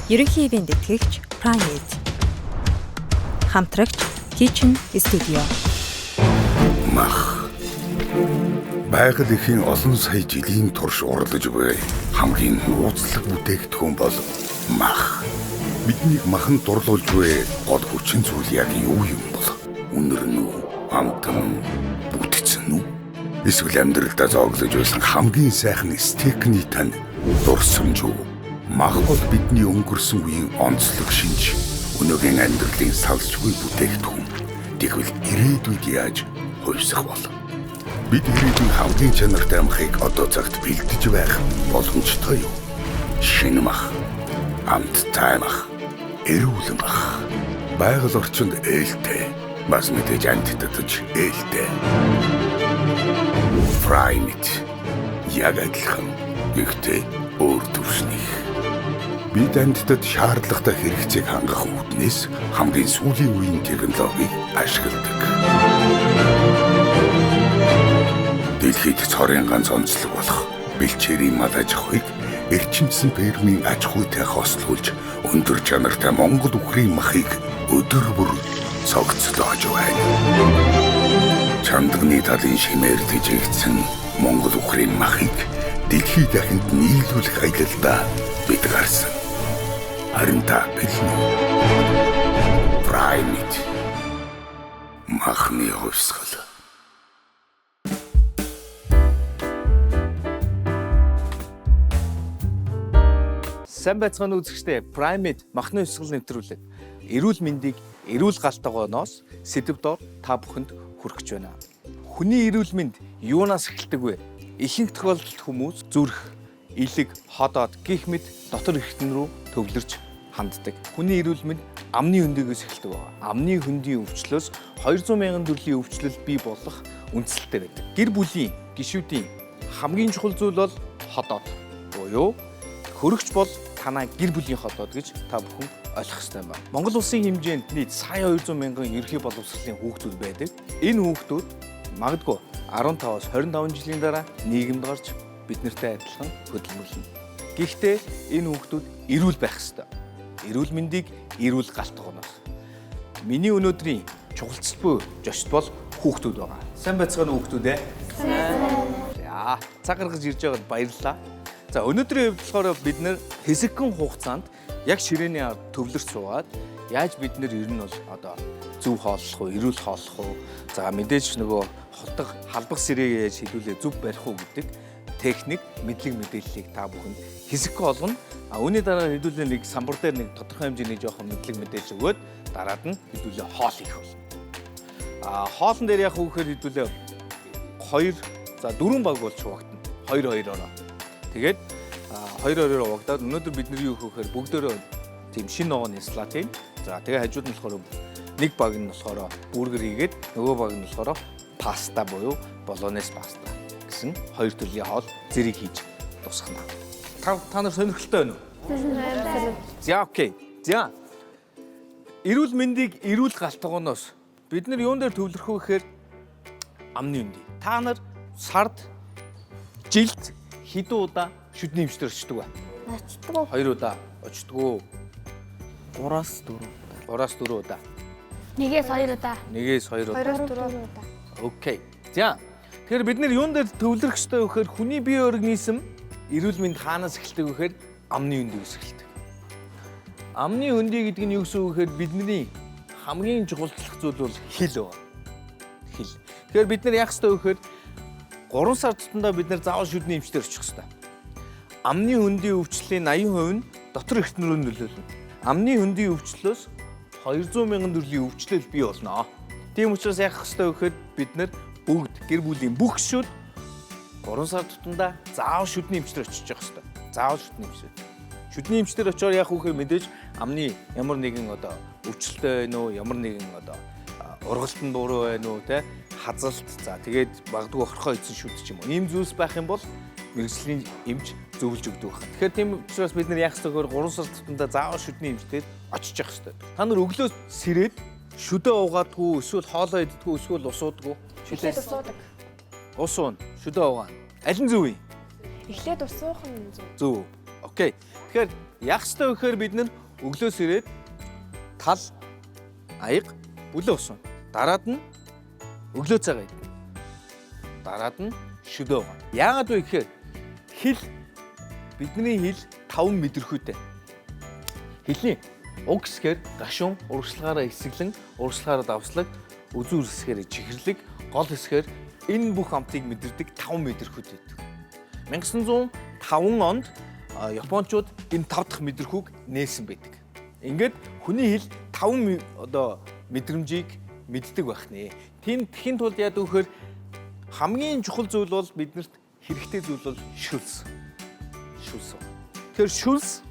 Ерөнхий ивээн тэтгэгч Primate. Хамтрагч Kitchen Studio. Мах. Байгаль эхийн олон сая жилийн турш урлаж буй хамгийн нууцлаг бүтээгдэхүүн бол мах. Биднийг маханд дурлуулж буй гол хүчин зүйл яг юу юм бол? Үнэр нь үү? Амт нь үү? Бүтц нь үү? Эсвэл амьдралдаа зооглож байсан хамгийн сайхан стейкний тань дурсамж уу? Мах бол бидний өнгөрсөн үеийн онцлог шинж, өнөөгийн амьдралын салшгүй бүтээгдэхүүн. Тэгвэл ирээдүйд яаж хувьсах бол? Бид ирээдүйн хамгийн чанартай махыг одоо цагт бэлдэж байх боломжтой юу? Шинэ мах, амттай мах, эрүүл мах. Байгаль орчинд ээлтэй, бас мэдээж амьтдад ч ээлтэй. Primate яг адилхан. Гэхдээ өөр түвшнийх. Бид амьтдад шаардлагатай хэрэгцээг хангах үүднээс хамгийн сүүлийн үеийн технологиг ашигладаг. Дэлхийд цорын ганц онцлог болох бэлчээрийн мал аж ахуйг эрчимсэн фермийн аж ахуйтай хослуулж өндөр чанартай Монгол үхрийн махыг өдөр бүр цогцлоож байна. Чандагны талын шимээр тэжээгдсэн Монгол үхрийн махыг дэлхий дахинд нийлүүлэх аялалдаа бид гарсан. Харин та бэлэн үү? Primate махны хувьсгал. Сайн байцгаана үзэгчдээ. Primate махны хувьсгал нэвтрүүлэг. Эрүүл мэндийг эрүүл гал тогооноос сэдэв дор та бүхэнд хүргэж байна. Хүний эрүүл мэнд юунаас эхэлдэг вэ? Ихэнх тохиолдолд хүмүүс зүрх, элэг, ходоод гэх мэт дотор эрхтэн рүү төвлөрч ханддаг. Хүний эрүүл мэнд амны хөндийгөөс эхэлдэг байгаа. Амны хөндийн өвчлөөс 200 мянган төрлийн өвчлөл бий болох үндсэлтэй байдаг. Гэр бүлийн гишүүдийн хамгийн чухал зүйл бол ходоод буюу хөрөгч бол танай гэр бүлийн ходоод гэж та бүхэн ойлгох ёстой юм байна. Монгол улсын хэмжээнд нийт сая 200 мянган ерөнхий боловсролын хүүхдүүд байдаг. Энэ хүүхдүүд магадгүй 15-аас 25 жилийн дараа нийгэмд гарч бид нартай адилхан хөдөлмөрлөнө. Гэхдээ энэ хүүхдүүд эрүүл байх ёстой. Эрүүл мэндийг эрүүл гал тогооноос. Миний өнөөдрийн чухалцал буй зочд бол хүүхдүүд байгаа. Сайн байцгаана уу хүүхдүүд ээ? За, цаг гаргаж ирж байгаад баярлалаа. За, өнөөдрийн хувьд болохоор бид нэр хэсэгхэн хугацаанд яг ширээний ард төвлөрч суугаад яаж бид нэр ер нь бол одоо зөв хооллох уу, эрүүл хооллох уу? За, мэдээж нөгөө хутга халбах сэрээг яаж хэдүүлээ зөв барих уу гэдэг техник, мэдлэг мэдээллийг та бүхэнд хэсэгхэн олгоно. А үүний дараа хэдүүлээ нэг самбар дээр нэг тодорхой хэмжээний жоохон мэдлэг мэдээлэл өгөөд дараад нь хэдүүлээ хоол хийх болно. А хоолн дээр яг үгээр хэдүүлээ 2 за 4 баг болж хуваагдана. 2 2-ороо. Тэгээд 2 2-ороо хуваагдаад өнөөдөр бид нар юу хийх вэ гэхээр бүгдөө тийм шинэ ногооны салат хийн. За тэгээ хажууд нь болохоор нэг баг нь болохоор бургер хийгээд нөгөө баг нь болохоор паста буюу болонес паста гэсэн хоёр төрлийн хоол зэрэг хийж тусгана. Та нар сонирхолтой байна уу? За окей. За. Эрүүл мэндийг эрүүл гал тогооноос бид нар юун дээр төвлөрөх вэ гэхээр амны хөндий. Та нар сард жилд хэдэн удаа шүдний эмчтэр очдөг вэ? Очдгоо. Хоёр удаа очдгоо. 3-аас 4. 3-аас 4 удаа. Нэгээс хоёр удаа. Нэгээс хоёр удаа. Хоёроос дөрөв удаа. Окей. За. Тэгэхээр бид нар юун дээр төвлөрөх ёстой вэ гэхээр хүний бие организм эрүүл мэнд хаанаас эхэлдэг вэ гэхээр амны хөндийгөөс эхэлдэг. Амны хөндий гэдэг нь юу гэсэн үг вэ гэхээр бидний хамгийн чухалчлах зүйл бол хил байна. Хил. Тэгэхээр бид нар яах ёстой вэ гэхээр 3 сар тутамдаа бид нар заавал шүдний эмчтэр очих ёстой. Амны хөндийн өвчлөлийн 80% нь дотор эрхтэн рүү нөлөөлнө. Амны хөндийн өвчлөлөөс 200 мянган төрлийн өвчлөл бий болно. Тийм учраас яах ёстой вэ гэхээр бид нар бүгд гэр бүлийн бүх гишүүд 3 сар тутамдаа заавал шүдний эмчтэр очиж явах ёстой. Заавал шүдний эмчтэр. Шүдний эмчтэр очиор яах вэ гэхээр мэдээж амны ямар нэгэн одоо өвчлөлтэй байна уу, ямар нэгэн одоо ургалт нь буруу байна уу, те хазалт, за тэгээд магадгүй хорхоо идсэн шүд ч юм уу. Ийм зүйлс байх юм бол мэргэжлийн эмч зөвлөж өгдөг байна. Тэгэхээр тийм учраас бид нар яах ёстой гэхээр 3 сар тутамдаа заавал шүдний эмчтэр очиж явах ёстой. Та нар өглөө сэрээд шүдээ угаадгүй, эсвэл хоолоо иддэггүй, эсвэл ус уудаггүй. Эхлээд ус уудаг. Ус уuna, шүдээ угаана. Аль нь зөв юм? Эхлээд ус уух нь зөв. Зөв. Окей. Тэгэхээр Яах ёстой вэ гэхээр бид нар өглөөс ирээд тал, аяга, бүлээн ус. Дараад нь өглөө цагаа идэнэ. Дараад нь шүдэ угаана. Яагаад вэ гэхээр хэл бидний хэл 5 мэдрэхүйтэй. Хэлний уг хэсгээр гашуун урагшлагаараа хэсэглэн, урагшлагаараа давслаг, үзүүр хэсгээр чихэрлэг, гол хэсгээр энэ бүх амтыг мэдэрдэг 5 мэдрэхүйтэй байдаг. 1905 онд Япончууд энэ 5 дахь мэдрэхүйг нээсэн байдаг. Ингээд хүний хэл 5 одоо мэдрэмжийг мэддэг байх нэ. Тийм тэхийн тулд яадаг вэхээр хамгийн чухал зүйл бол биднэрт хэрэгтэй зүйл бол шүлс. Шүлс. Тэгэхээр шүлс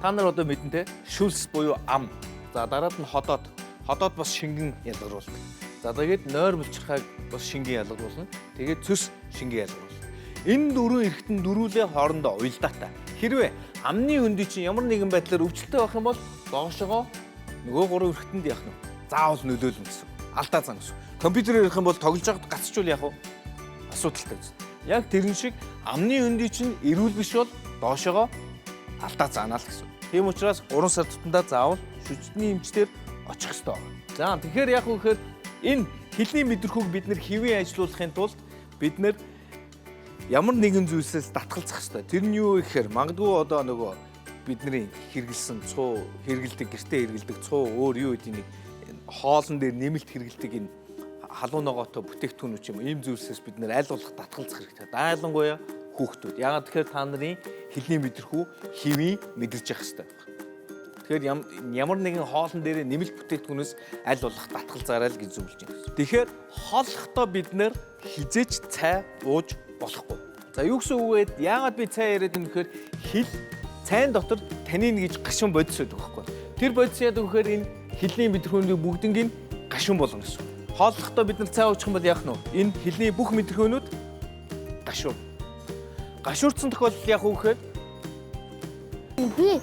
та нар одоо мэднэ те, шүлс буюу ам. За дараад нь ходоод. Ходоод бас шингэн ялгаруулдаг. За тэгээд нойр булчирхайг бас шингэн ялгаруулна. Тэгээд цөс шингэн ялгаруулна. Энэ дөрвөн эргэтэн дөрвөлээ хоорондоо уялдаатай. Хэрвээ амны хөндий чинь ямар нэгэн байдлаар өвчлөлтэй байх юм бол доошогоо нөгөө гурван эргэтэнд яах нь? Заавал нөлөөлнө гэсэн. Алдаа зан гэсэн. Компьютерээр ярих юм бол тоглож байхад гацчвал яах вэ? Асуудалтай гэсэн. Яг тэрэн шиг амны хөндий чинь эрүүл биш бол доошогоо алдаа заанаа л гэсэн. Тийм учраас 3 сар тутамдаа заавал шүжтний эмчтэр очих ёстой. За тэгэхээр яг үхээр энэ хэлний мэдрэхүйг бид нэр хэвийн ажилуулахын тулд бид нэр ямар нэгэн зүйлсээс татгалзах ёстой. Тэр нь юу вэ гэхээр магадгүй одоо нөгөө бидний хэрэгэлсэн цуу хэрэгэлдэг, гэртээ хэрэгэлдэг цуу өөр юу гэдэг нэг хоолн дээр нэмэлт хэрэгэлдэг энэ халуун ногоотой бүтээгдэхүүнүүд ч юм уу ийм зүйлсээс бид нэр аль болох татгалзах хэрэгтэй. Дайлангуяа хүүхдүүд. Яагаад тэгэхээр та нарын хэлний мэдрэхүй хэвийн мэдэрч явах ёстой. Тэгэхээр ямар нэгэн хоолн дээр нэмэлт бүтээгдэхүүнээс аль болох татгалзаарай л гэж зөвлөж байна. Тэгэхээр хооллохдоо бид нэр хизээч цай ууж болохгүй. За юу гэсэн үг вэ? Яагаад би цай яриад юм гэхээр хэл цайн дотор танин гэж гашуун бодис байдаг байхгүй. Тэр бодис яадаг гэхээр энэ хэлний мэдрэхүйнийг бүгднийг гашуун болгоно гэсэн. Хооллохдоо бид нар цай уучих юм бол яах нь вэ? Энэ хэлний бүх мэдрэхүйнүүд гашуун. Гашуурсан тохиолдолд яах вэ гэхээр Би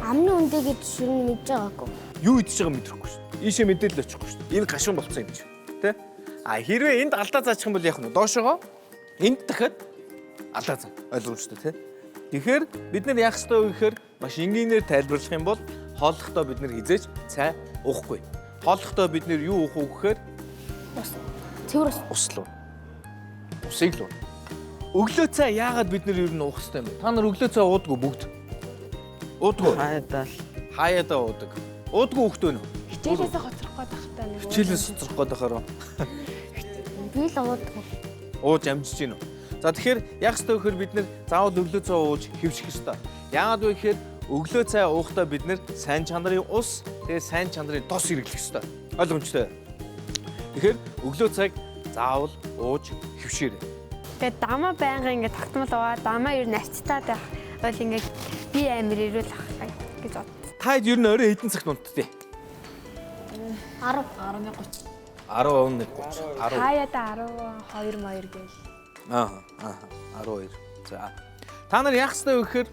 амны үндэ гэж шүрэн мэдж байгаагүй. Юу идэж байгааг мэдрэхгүй шүү дээ. Ийшээ мэдээлэл очихгүй шүү дээ. Энэ гашуун болцсон юм чи. Тэ? А хэрвээ энд алдаа заачих юм бол яах нь вэ? Доошогоо энд дахиад алдаа заа. Ойлгомжтой тэ? Тэгэхээр бид нар яах ёстой вэ гэхээр маш энгийнээр тайлбарлах юм бол хооллохдоо бид нар хизээж цай уухгүй. Хооллохдоо бид нар юу уух вэ гэхээр Ус. Цэвэр ус. Ус л уу. Усыг л уу. Өглөө цай яагаад бид нар ер нь уух ёстой юм бэ? Та нар өглөө цай уудаггүй бүгд? Уудаггүй. Хаяадаа л. Хаяадаа уудаг. Уудаггүй хүүхдээ нөө. Хичээлээсээ хоцрох гээд байхдаа нэг. Хичээлээс хоцрох гээд байхаараа. Би л уудаггүй. Ууж амжиж гин үү? За тэгэхээр яг ёстой гэхээр бид нар заавал өглөө цай ууж хэвших ёстой. Яагаад вэ гэхээр өглөө цай уухдаа бид нар сайн чанарын ус, тэгээ сайн чанарын тос хэрэглэх ёстой. Ойлгомжтой. Тэгэхээр өглөө цайг заавал ууж хэвшээрэй. Тэгээд дамаа байнга ингээд тогтмол аваа, дамаа ер нь арчтаад байх бол ингээд би амир эрүүл ах гэж бодсон. Та хэд ер нь орой хэдэн цагт унтдээ? 10. 11:30. 11:30. 10. Хаяада 12 моёр гээл. Аа, 12. За. Та нар яах ёстой вэ гэхээр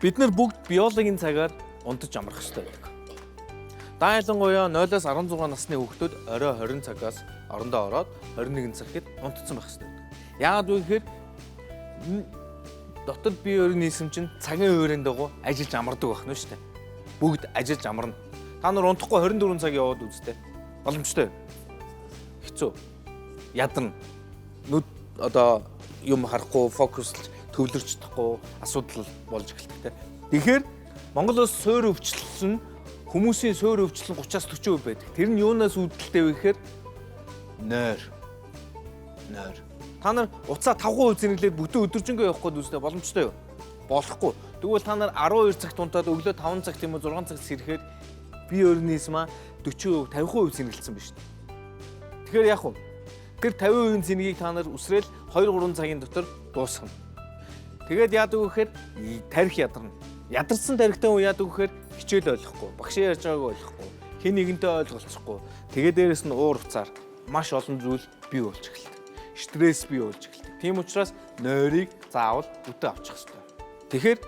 бид нар бүгд биологийн цагаар унтаж амрах ёстой байдаг. Даайлангуяа 0-аас 16 насны хүүхдүүд орой 20 цагаас орондоо ороод 21 цаг хэд унтцсан байх ёстой байдаг. Яагаад вэ гэхээр дотор бие организм чинь цагийн хувирын дагуу ажиллаж амардаг байх нь шүү дээ. Бүгд ажиллаж амарна. Та нар унтахгүй 24 цаг яваад үзтээ. Боломжтой. Хэцүү. Ядарна. Нүд одоо юм харахгүй, фокуслж, төвлөрч чадахгүй асуудал болж эхэлдэг те. Тэгэхээр Монгол улс суур өвчлөл нь хүмүүсийн суур өвчлөл нь 30-аас 40% байдаг. Тэр нь юунаас үүдэлтэй вэ гэхээр нойр. Нойр. Та нар уцаа 5% зэрэглээд бүтэн өдөржингөө явах гээд үзтээ боломжтой юу? Болохгүй. Тэгвэл та нар 12 цагт унтаад өглөө 5 цагт юм уу 6 цагт сэрэхээр бие организмаа 40%, 50% зэнгэлсэн биш. Тэгэхээр яах вэ? Тэр 50% зэнгийг та нар үсрээл 2-3 цагийн дотор дуусгана. Тэгээд яадаг вэ гэхээр тарих ядарна. Ядарсан тарихтай хүн яадаг вэ гэхээр хичээл ойлгохгүй, багш ярьж байгааг ойлгохгүй, хэн нэгэнтэй ойлголцохгүй. Тэгээд дээрэс нь уур уцаар маш олон зүйл бий болж эхэлдэг. Стресс бий болж эхэлдэг. Тийм учраас нойрыг заавал бүтэн авчих ёстой. Тэгэхээр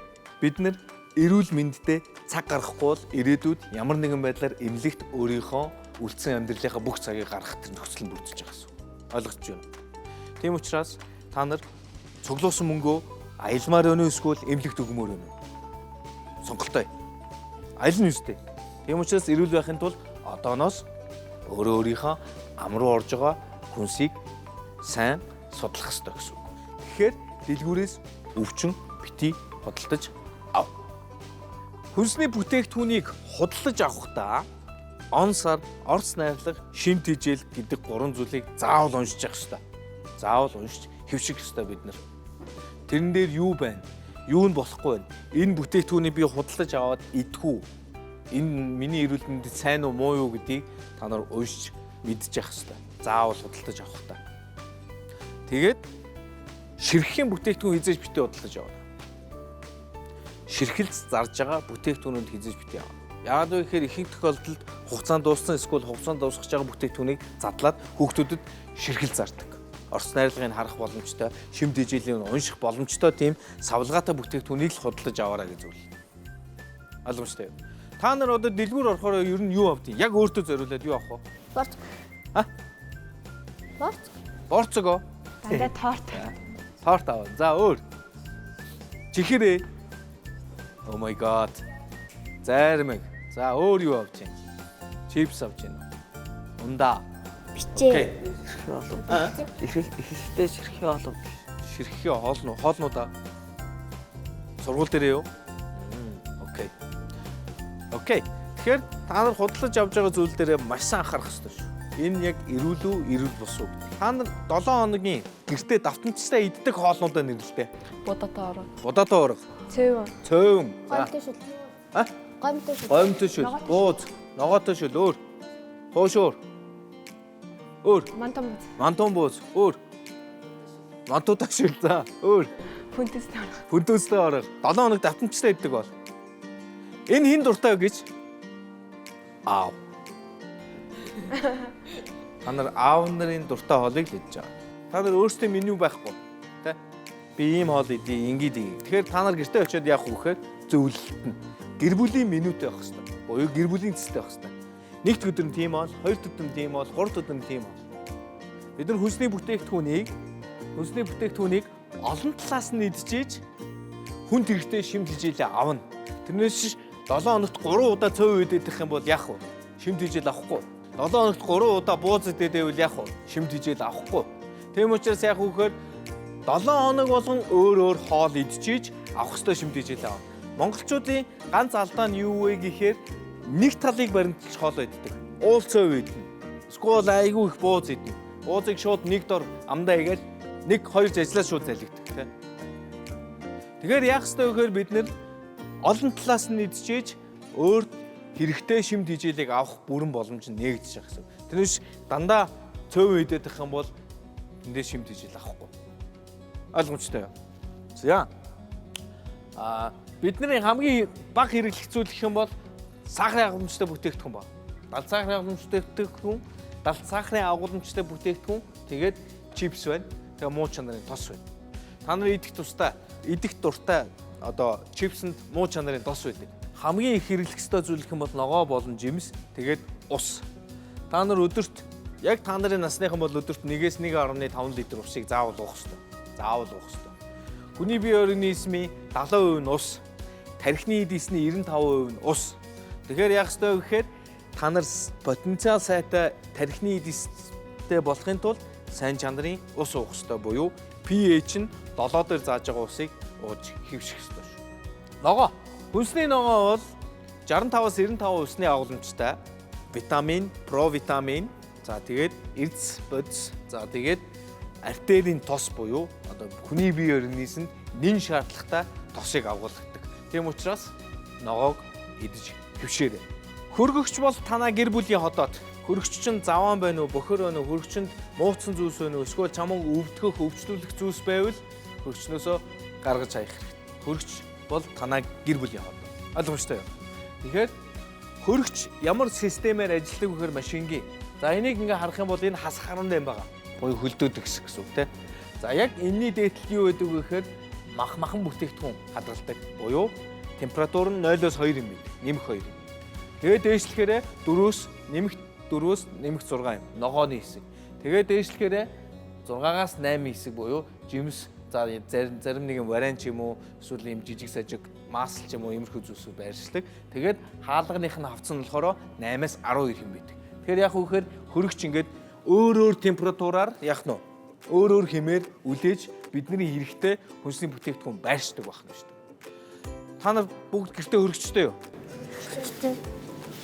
бид нар эрүүл мэндтэй цаг гаргахгүй бол ирээдүйд ямар нэгэн байдлаар эмнэлэгт өөрийнхөө үлдсэн амьдралынхаа бүх цагийг гаргах тэр нөхцөл нь бүрдэж байгаа гэсэн. Ойлгож байна. Тийм учраас та нар цуглуулсан мөнгөө Аялмаар байна уу эсвэл эмнэлэгт өгмөр байна уу? Сонголттой. Аль нь үстэй. Тийм учраас эрүүл байхын тулд одооноос өөрөө өөрийнхөө ам руу орж байгаа хүнсийг сайн судлах ёстой гэсэн үг. Тэгэхээр дэлгүүрээс өвчин бити худалдаж ав. Хүнсний бүтээгдэхүүнийг худалдаж авахдаа он сар, орц найрлага, шим тэжээл гэдэг гурван зүйлийг заавал уншиж явах ёстой. Заавал уншиж хэвших ёстой бид нар. Тэрэн дээр юу байна? Юу нь болохгүй байна? Энэ бүтээгдэхүүнийг би худалдаж аваад идэх үү? Энэ миний эрүүл мэндэд сайн уу муу юу гэдгийг та нар уншиж мэдчих явах ёстой. Заавал худалдаж авахдаа. Тэгээд ширхгийн бүтээгдэхүүн хизээж битээ худалдаж аваа. Ширхэлж зарж байгаа бүтээгдэхүүнүүд хизээж битээ аваа. Яагаад вэ гэхээр ихэнх тохиолдолд хугацаанд дууссан эсвэл хугацаанд дуусгаж байгаа бүтээгдэхүүнийг задлаад хүүхдүүдэд ширхэл зардаг. Орц найрлагыг харах боломжтой, шим дижийлийг унших боломжтой тийм савлгаатай бүтээгдэхүүнийг л худалдаж аваарай гэж зөвлөв. Ойлгомжтой юу? Та нар одоо дэлгүүр орохоор ер нь юу авдیں۔ Яг өөртөө зориулаад юу авах вэ? Борц. А? Борц. Борцгоо. Дандаа торт. Торт аваа. За өөр. Чихэрээ. Oh my god. Зайрмаг. За өөр юу авч байна? Чипс авч байна. Ундаа. Бичээ. Ширхий олов. Ихэнхдээ ширхий олов. Ширххээ хоолно хоолнуудаа. Сургууль дээрээ юу? Окей. Окей. Тэгэхээр та нар худалдаж авч байгаа зүйл дээрээ маш сайн анхаарах ёстой шүү. Энэ яг эрүүл үү, эрүүл бус уу гэдэг. Та нар 7 хоногийн гэртээ давтамжтай иддэг хоолнуудаа нэрлэлтэй. Будаатай ороо. Будаатай ураг, Цэв. цөөн, за, Гомтой шүл. А? Гомтой шүл. Гомтой шүл, бууз, ногоотой шүл, өөр. Хуушуур. Өөр. Мантан буз. Мантун бууз, өөр. Мантуудаа шүл, за, өөр. Хүнтэстэй ороо. Хүндэстэй орох. 7 хоног давтамжтай иддэг бол. Энэ хин дуртай вэ гэж? Аав. Та нар аав нарын дуртай хоолыг л идэж байгаа. Та нар өөрсдийн меню байхгүй. Тэ? Би ийм хоол идье, ингэж идье. Тэгэхээр та нар гэртээ очиод яах вэ гэхээр зөвлөлт нь. Гэр бүлийн менютэй байх хэрэгтэй. Буюу гэр бүлийн цэстэй байх хэрэгтэй. Нэгд өдөр нь тийм хоол, хоёр өдөр нь тийм хоол, гурав өдөр нь тийм хоол. Бид нар хүнсний бүтээгдэхүүнийг олон талаас нь идчихэж хүн тэрэгтэй шим тэжээлээ авна. Тэрнээс биш 7 хоногт 3 удаа цөв идэх юм бол яах вэ? Шим тэжээл авахгүй. 7 хоногт 3 удаа бууз идээд байвал яах вэ? Шим тэжээл авахгүй. Тийм учраас яах вэ гэхээр 7 хоног болгон өөр өөр хоол идчихэж авах ёстой шим тэжээл авна. Монголчуудын ганц алдаа нь юу вэ гэхээр нэг талыг баримталж хоол иддэг. Уул цөв идэнэ. Эсвэл айгүй их бууз идэнэ. Буузыг шууд нэг дор амдаа игээл нэг хоёр ажиллаа шууд залгидаг тийм. Тэгэхээр яах ёстой вэ гэхээр бид нэр олон талаас нь идчихэж өөрт хэрэгтэй шим тэжээлийг авах бүрэн боломж нь нээгдэж байгаа гэсэн. Тэрнээс дандаа цөв идэх юм бол тэндээ шим тэжээл авахгүй. Ойлгомжтой юу? За. Бидний хамгийн бага хэрэглэх зүйл гэх юм бол сахарын агуулмжтай бүтээгдэхүүн ба. Далд сахарын агуулмжтай бүтээгдэхүүн, далд сахарын агуулмжтай бүтээгдэхүүн, тэгээд чипс байна. Тэгээ муу чанарын тос байна. Та нар идэх тустай, идэх дуртай одоо чипсэнд муу чанарын тос байдаг. Хамгийн их хэрэглэх ёстой зүйл гэх юм бол ногоо болон жимс, тэгээд ус. Та нар өдөрт яг та нарын насныхан бол өдөрт 1-ээс 1.5 литр усыг заавал уух ёстой. Заавал уух ёстой. Хүний бие организмын 70% нь ус, тархины эд эсний 95% нь ус. Тэгэхээр яах ёстой вэ гэхээр та нар потенциал сайтай тархины эд эстэй болохын тулд сайн чанарын ус уух ёстой буюу pH нь 7 дээр зааж байгаа усыг ууж хэвших ёстой шүү. Ногоо. Хүнсний ногоо бол 65-аас 95% усны агуулмжтай витамин, провитамин, за тэгээд эрдэс бодис, за тэгээд артерийн тос буюу одоо хүний бие организмд нэн шаардлагатай тосыг агуулгадаг. Тийм учраас ногоог идэж хэвшээрэй. Хөргөгч бол танаа гэр бүлийн ходоод. Хөргөгч чинь заваан байна уу, бохор байна уу, хөргөгчөнд мууцсан зүйлс байна уу, эсвэл чамайг өвдгөх, өвчлүүлэх зүйлс байвал хөргөгчнөөсөө гаргаж хаях хэрэгтэй. Хөргөгч бол танаа гэр бүлийн ходоод. Ойлгомжтой юу? Тэгэхээр хөргөгч ямар системээр ажилладаг вэ гэхээр машингийн. За энийг ингээ харах юм бол энэ хас харан юм байгаа. Буюу хөлдөөдөг хэсэг гэсэн үг те. За яг энэний дээдлэл юу гэдэг вэ гэхээр мах махан бүтээгдэхүүн хадгалдаг. Буюу температур нь 0-оос 2 юм бид. Нэмэх 2 юм. Тэгээд дээшлэхээр 4-өөс нэмэх 4-өөс нэмэх 6 юм. Ногооны хэсэг. Тэгээд дээшлэхээр 6-аас 8 хэсэг буюу жимс За, зарим нэг юм варен ч юм уу, эсвэл юм жижиг сажиг масл ч юм уу, иймэрхүү зүйлсүүд байршдаг. Тэгээд хаалганых нь хавцсан нь болохоор 8-аас 12 хэм байдаг. Тэгэхээр яг үхээр хөрөгч ингээд өөр өөр температураар яах нь өөр өөр хэмээр үлээж бидний хэрэгтэй хүнсний бүтээгдэхүүн байршдаг байх нь шүү дээ. Та нар бүгд гэртээ хөрөгчтэй юу? Хөрөгчтэй.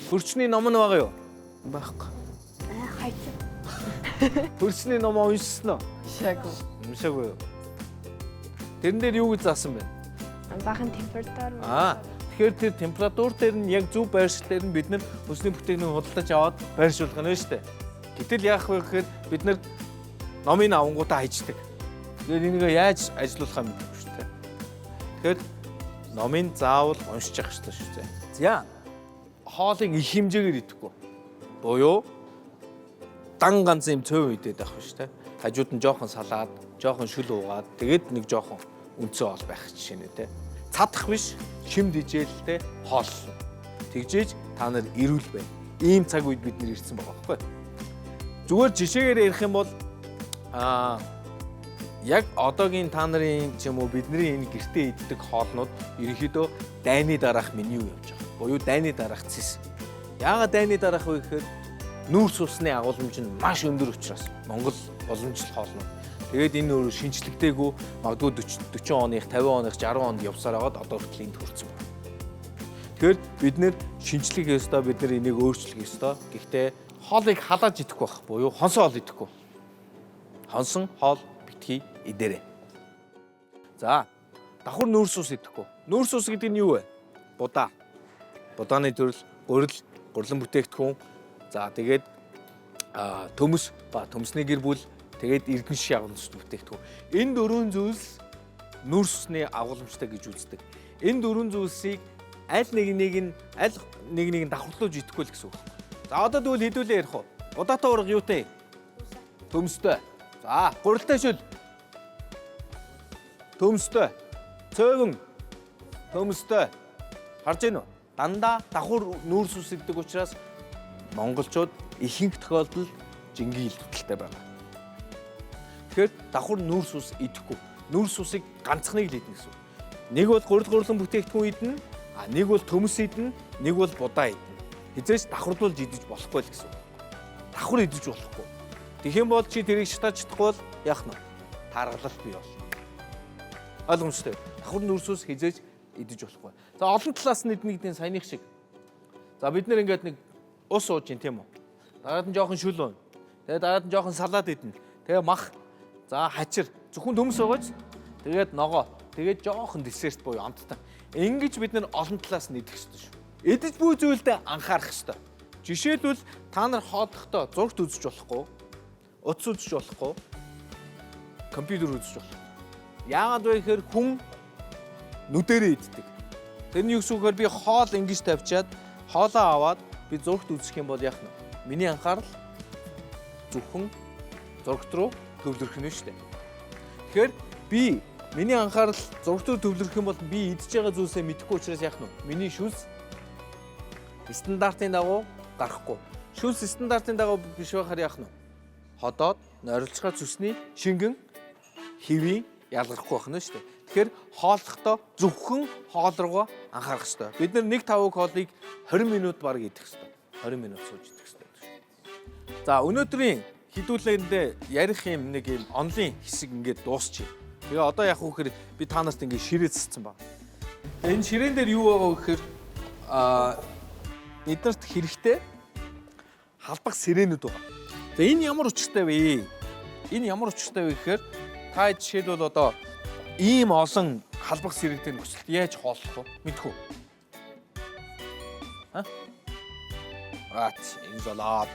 Хөрчний ном нь байгаа юу? Байхгүй. Хайч. Хөрчний номоо уншсан уу? Уншаагүй. Уншаагүй юу? Тэрэн дээр юу гэж заасан бэ? Бахан температур. Аа, тэгэхээр тэр температур дээр нь яг зөв байршил дээр нь бид нар хүнсний бүтээгдэхүүн худалдаж аваад байршуулах нь шүү дээ. Гэтэл яах вэ гэхээр бид нар номын авангуудаа хайждаг. Тэгээд энийг яаж ажилуулахаа мэдэхгүй шүү дээ. Тэгэхээр номын заавал уншиж явах хэрэгтэй шүү дээ. За, хоолыг их хэмжээгээр идэхгүй. Буюу дан ганц юм цөв идээд байх шүү дээ. Хажууд нь жоохон салаад, жоохон шүл уугаад, тэгээд нэг жоохон үнцэн ол байх жишээ нэ тэ. Цадах биш, шим дижээлтэй хооллно. Тэгжээж та нар эрүүл байна. Ийм цаг үед бид нэр ирсэн байгаа байхгүй. Зүгээр жишээгээр ярих юм бол яг одоогийн та нарын ч юм уу бидний энэ гэртээ иддэг хоолнууд ерөнхийдөө дайны дараах меню явж байгаа. Буюу дайны дараах цэс. Яагаад дайны дараах вэ гэхээр нүүрс усны агуулмж нь маш өндөр учраас Монгол уламжлал хоолнууд. Тэгээд энэ өөрөө шинжлэхдээгүй магадгүй 40 оных, 50 оных, 60 онд явсаар байгаад одоо хүртэл энд хүрсэн байна. Тэгэхээр бид нэр шинжлэх ёстой, бид нэр энийг өөрчлөх ёстой. Гэхдээ хоолыг халааж идэхгүй байх буюу хонсон хоол идэхгүй. Хонсон хоол битгий идээрэй. За, давхар нүүрс ус идэхгүй. Нүүрс ус гэдэг нь юу вэ? Будаа. Будааны төрөл, гурил, гурлан бүтээгдэхүүн. За, тэгээд төмөс ба төмсний гэр бүл, тэгээд эрдэнэ шишээ агуулмжтай бүтээгдэхүүн. Энэ дөрвөн зүйлс нүүрс усны агуулмжтай гэж үздэг. Энэ дөрвөн зүйлсийг аль нэг нэг нь аль нэг нэг нь давхарлуулж идэхгүй л гэсэн үг. За, одоо тэгвэл хэдүүлээ ярих уу? Будаатай урга юутай? Төмстэй. За, гурилтай шүл. Төмстэй. Цөөвөн. Төмстэй. Харж гин үү? Дандаа давхар нүүрс ус иддэг учраас монголчууд ихэнх тохиолдолд жингийн илдэлтэй байгаа. Тэгэхээр давхар нүүрс ус идэхгүй. Нүүрс усыг ганцхныг л идэнэ гэсэн үг. Нэг бол гурил гурлан бүтээгдэхүүн идэнэ, а нэг бол төмс идэнэ, нэг бол будаа идэнэ. Хизээч давхарлуулж идэж болохгүй л гэсэн үг. Давхар идэж болохгүй. Тэгэх юм бол чи тэрийг шатаж чадахгүй бол яах нь вэ? Тааргалалт бий болно. Ойлгомжтой. Давхар нүүрс ус хизээж идэж болохгүй. За, олон талаас нь идэнэ гэдэг нь саяных шиг. За, бид нэр ингээд нэг ус ууж ин тийм үү? Дараад нь жоохон шүл уuna. Тэгээ дараад нь жоохон салаад идэнэ. Тэгээ мах, за хачир, зөвхөн төмс байгаач. Тэгээд ногоо, тэгээд жоохон десерт буюу амттай. Ингэж бид нэр олон талаас нь идэх ёстой шүү. Идэж буй зүйлдээ анхаарах ёстой. Жишээлбэл та нар хооллохдоо зурагт үзэж болохгүй, утас үзэж болохгүй, компьютер үзэж болохгүй. Яагаад вэ гэхээр хүн нүдэрээ иддэг. Тэрний юу гэсэн үг гэхээр би хоол ингэж тавьчаад хоолоо аваад би зурагт үзэх юм бол яах нь вэ? Миний анхаарал зөвхөн зурагт руу төвлөрөх нь шүү дээ. Тэгэхээр би миний анхаарал зурагт руу төвлөрөх юм бол би идж байгаа зүйлсээ мэдэхгүй учраас яах нь вэ? Миний шүлс стандартын дагуу гарахгүй. Шүлс стандартын дагуу биш байхаар яах нь вэ? Ходоод норилжгаа цөсний шингэн хэвийн ялгархгүй байх нь шүү дээ. Тэгэхээр хооллохдоо зөвхөн хоол руугаа анхаарах ёстой. Бид нар нэг тавыг хоолыг 20 минут бараг идэх ёстой. 20 минут сууж идэх ёстой. За, өнөөдрийн хідүүлэндээ ярих юм нэг юм онлын хэсэг ингээд дуусчих. Тэгээ одоо яг үхээр би та нарт ингээд ширээ цэцсэн баг. Энэ ширээн дээр юу байгаа вэ гэхээр эднэрт хэрэгтэй халбах сэрэнүүд байгаа. За, энэ ямар учиртай вэ? Энэ ямар учиртай вэ гэхээр та жишээлбэл одоо ийм олон халбах сэрэгтэй нөхцөлд яаж хооллох вэ? Мэдэх үү? Ха? Ац, энэ золоод.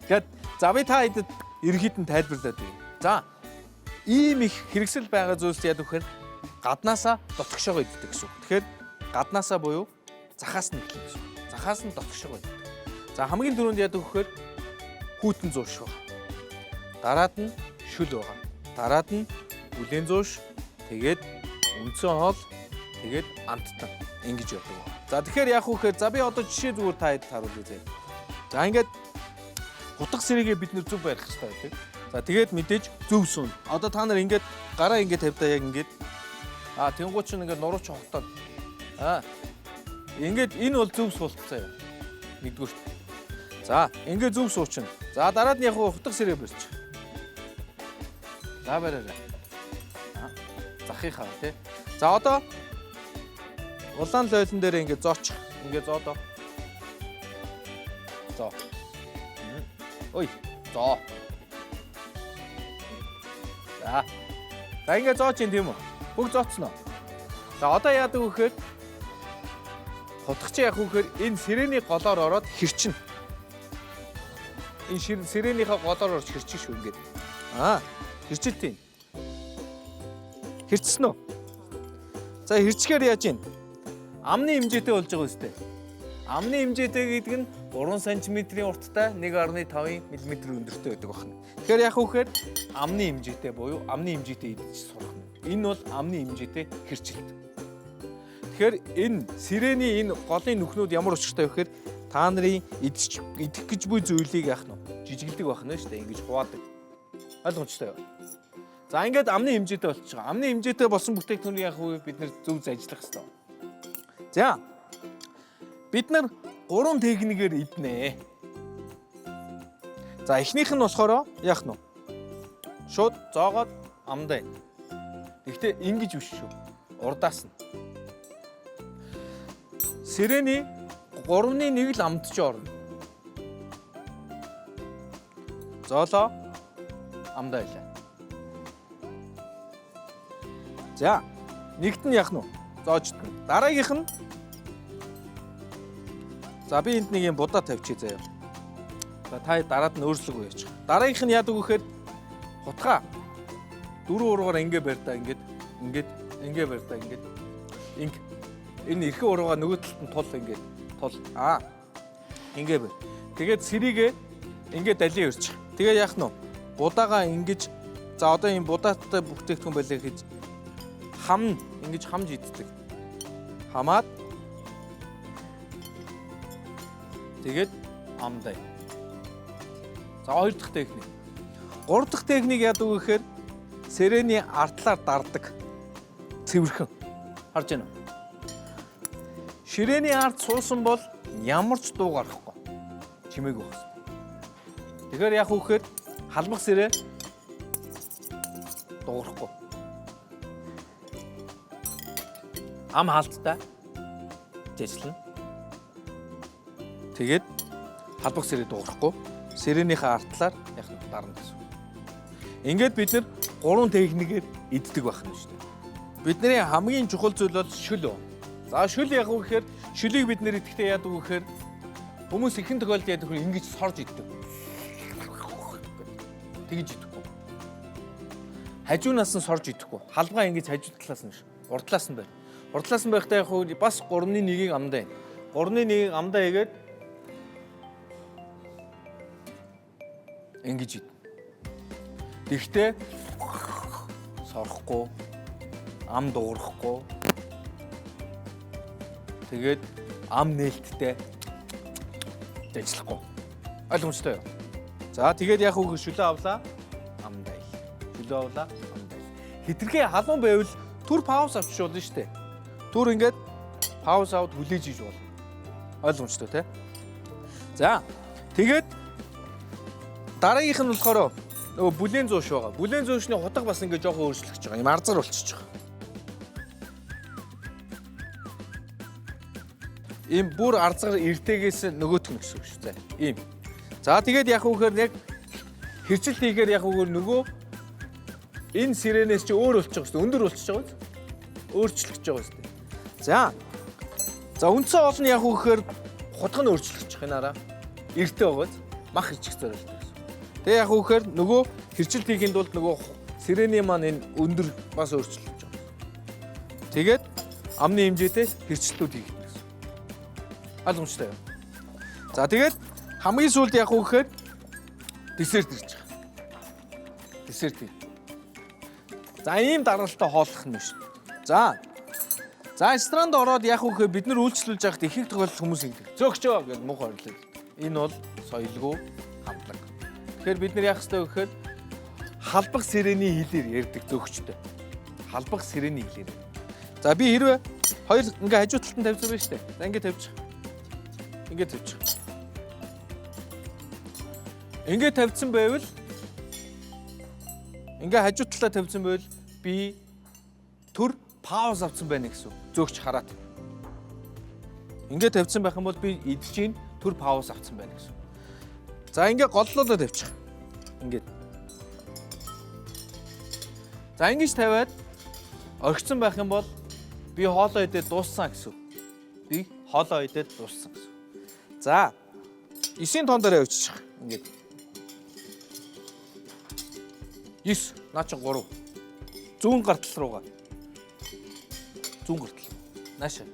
Гэт за би та хэдэд ерөнхийд нь тайлбарлаад өгье. За, ийм их хэрэгсэл байгаа зүйлс яадаг вэхээр гаднаасаа дотгошоогоо иддэг гэсэн үг. Тэгэхээр гаднаасаа буюу захаас нь эхлэх гэсэн үг. Захаас нь дотгошоогоо иддэг. За, хамгийн түрүүнд яадаг вэхээр хүйтэн зууш байгаа. Дараад нь шүл байгаа. Дараад нь бүлээн зууш, тэгээд үндсэн хоол, тэгээд амттан ингэж явдаг байна. За, тэгэхээр яах вэ гэхээр за би одоо жишээ зүгээр та хэд харуулъя зэ. За, ингээд хутга сэрэгээ бид нэр зөв барих хэрэгтэй байдаг. За, тэгээд мэдээж зөв суун. Одоо та нар ингээд гараа ингээд тавьдаа яг ингээд. А тэнгуү чинь ингээд нуруу чи хотоод. А ингээд энэ бол зөв суулт заяа. Нэгдүгüрт. За, ингээд зөв суучин. За, дараад нь яг хутга сэрээ барьчих. За, бариарай. А захийнхаа тий. За, одоо улаан лойлон дээр ингээд зоочих. Ингээд зоодоо. Зоо. Ой, зоо. За. За, ингээд зооч юм тийм үү? Бүгд зооцсон уу? За, одоо яадаг вэ гэхээр хутгач яах вэ гэхээр энэ сэрэний голоор ороод хэрчнэ. Энэ сэрээнийхээ голоор орж хэрчих шүү ингээд. Аа, хэрчилт юм. Хэрчсэн үү? За, хэрчгээр яаж юм? Амны хэмжээтэй болж байгаа үстэй. Амны хэмжээтэй гэдэг нь 3 см-ийн урттай 1.5 мм өндөртэй байдаг байна. Тэгэхээр яах вэ гэхээр амны хэмжээтэй буюу амны хэмжээтэй идэж сурах нь. Энэ бол амны хэмжээтэй хэрчилт. Тэгэхээр энэ сэрэний энэ голын нүхнүүд ямар учиртай вэ гэхээр та нарын идэх гэж буй зүйлийг яах нь жижиглдэг байх нь шүү дээ. Ингэж хуваадаг. Ойлгомжтой юу? За, ингээд амны хэмжээтэй болчих. Амны хэмжээтэй болсон бүтээгдэхүүнийг яах вэ? Бид нэр зөв ажиллах хэрэгтэй. За, бид нар 3 техникээр иднэ. За, эхнийх нь болохоор яах нь вэ? Шууд зоогоод амдаа. Гэхдээ ингэж биш шүү. Урдаас нь. Сэрэний 3-ны 1 л амд ч орно. Зоолоо амдаа илаа. За, нэгт нь яах нь вэ? Зоождно. Дараагийнх нь за би энд нэг юм будаа тавьчих заяа. За, та дараад нь өөрчлөг үеч. Дараагийнх нь яадаг вэ гэхээр хутгаа дөрөв уруугаар ингээ барьдаа ингээд ингээд ингээ барьдаа ингээд инг энэ эрхэн уруугаа нөгөө талд нь тул ингээд тул аа ингээ барь. Тэгээд сэрийгээ ингээ далийн өрчих. Тэгээ яах нь вэ? Будаага ингэж за одоо энэ будаатай бүтээгдэхүүн байлаа гэж хам ингэж хамж иддэг. Хамаад тэгээд амдаа. За, хоёр дахь техник. Гурав дахь техник яадаг вэ гэхээр сэрэний артлаар дардаг. Цэвэрхэн. Харж байна уу? Ширээний ард суусан бол ямар ч дуу гарахгүй. Чимээгүй байх хэрэгтэй. Тэгэхээр яах вэ гэхээр халмах сэрээ дуугарахгүй. Ам хаалттай жижиглэн. Тэгээд халбах сэрээ дуугарахгүй. Сэрээнийхээ артлаар яг нь дарна гэсэн. Ингээд бид нэр 3 техникээр иддэг байх нь шүү дээ. Бидний хамгийн чухал зүйл бол шөл. За, шөл яг вэ гэхээр шөлийг бид нэр идэхдээ яадаг вэ гэхээр хүмүүс ихэнх тохиолдолд яадаг вэ ингэж сорж иддэг. Тэгж идэхгүй. Хажуунаас нь сорж идэхгүй. Халбгаа ингэж хажуу талаас нь биш. Урд талаас нь байна. Урд талаас нь байхдаа яг хөө бас 3-ны 1-ийг амдаа. 3-ны 1-ийг амдаа хийгээд ингэж ид. Тэгтээ сорхгүй, ам дуурахгүй. Тэгээд ам нээлттэй ажиллахгүй. Ойлгомжтой юу? За, тэгээд яг үг шүлээ авлаа. Амдаа ил. Шүлээ авлаа. Амдаа ил. Хитрхээ халуун байвал түр пауз авчиж болно шүү дээ. Түр ингээд пауз аваад хүлээж иж болно. Ойлгомжтой тий? За, тэгээд дараагийнх нь болохоор нөгөө бүлээн зууш байгаа. Бүлээн зуушны хутга бас ингээд жоохон өөрчлөгдөж байгаа. Юм арзар болчихж байгаа. Ийм бүр арзар эртэгээс нөгөөх нь гэсэн үг шүү дээ. Ийм. За, тэгээд яг үгээр яг хэрчилт хийхээр яг үгээр нөгөө энэ сиренээс чи өөр болчих шүү дээ. Өндөр болчихж байгаа биз? Өөрчлөгдөж байгаа шүү дээ. За. За, үндсэн хоол нь яг үгээр хутга нь өөрчлөгдөж байгаа наараа. Эртээ байгаа биз? Мах ичих зориулдаг гэсэн. Тэгээ яг үгээр нөгөө хэрчилт хийхин тулд нөгөө сирений маань энэ өндөр бас өөрчлөгдөж байгаа. Тэгээд амны хэмжээтэй хэрчлэлтүүд хийх гэсэн. Ойлгомжтой юу? За, тэгээд хамгийн сүүлд яг үү гэхээр десерт ирж байгаа. Десерт. За, ийм дараалалтай хооллох нь биш. За. За, ресторанд ороод яг үү гэхээр бид нар үйлчлүүлж байхад их их тохиолдолд хүмүүс ингэдэг. Зөөгчөө гэж муухай орлоо. Энэ бол соёлгүй хандлага. Тэгэхээр бид нар яах ёстой вэ гэхээр Халбах сэрэний хэлээр ярьдаг зөөгчтэй. Халбах сэрэний хэлээр. За би хэрвээ хоёр ингээ хажуу талд нь тавьсан байна шүү дээ. За ингээ тавьчих. Ингээ тавьчих. Ингээ тавьсан байвал ингээ хажуу талаа тавьсан байвал би төр пауз авсан байна гэсэн. Зөөгч хараад. Ингээ тавьсан байх юм бол би идэж гин төр пауз авсан байна гэсэн. За ингээ голлоолоо тавьчих. Ингээд. За ингэж тавиад орхисон байх юм бол би хоолоо идээд дууссан гэсэн. Би хоолоо идээд дууссан гэсэн. За 9-ийн тоон дээр явчихчих. Ингээд. 9 наа чи 3. Зүүн гар тал руугаа. Зүүн гар тал. Нааша.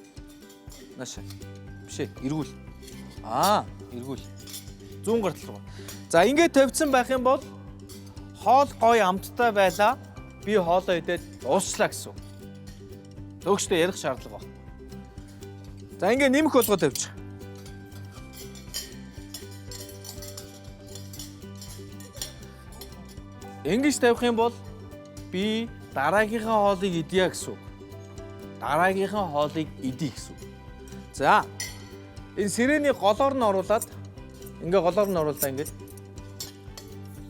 Нааша. Биш ээ, эргүүл. Аа, эргүүл. Зүүн гар тал руугаа. За ингээд тавьсан байх юм бол хоол гоё амттай байлаа. Би хоолоо идээд дуусчлаа гэсэн. Зөөгчтэй ярих шаардлага байна. За ингээд нэмэх болгоо тавьчих. Ингэж тавих юм бол би дараагийнхаа хоолыг идье гэсэн үг. Дараагийнхаа хоолыг идье гэсэн үг. За энэ сэрэний голоор нь оруулаад ингээ голоор нь оруулаа ингээд.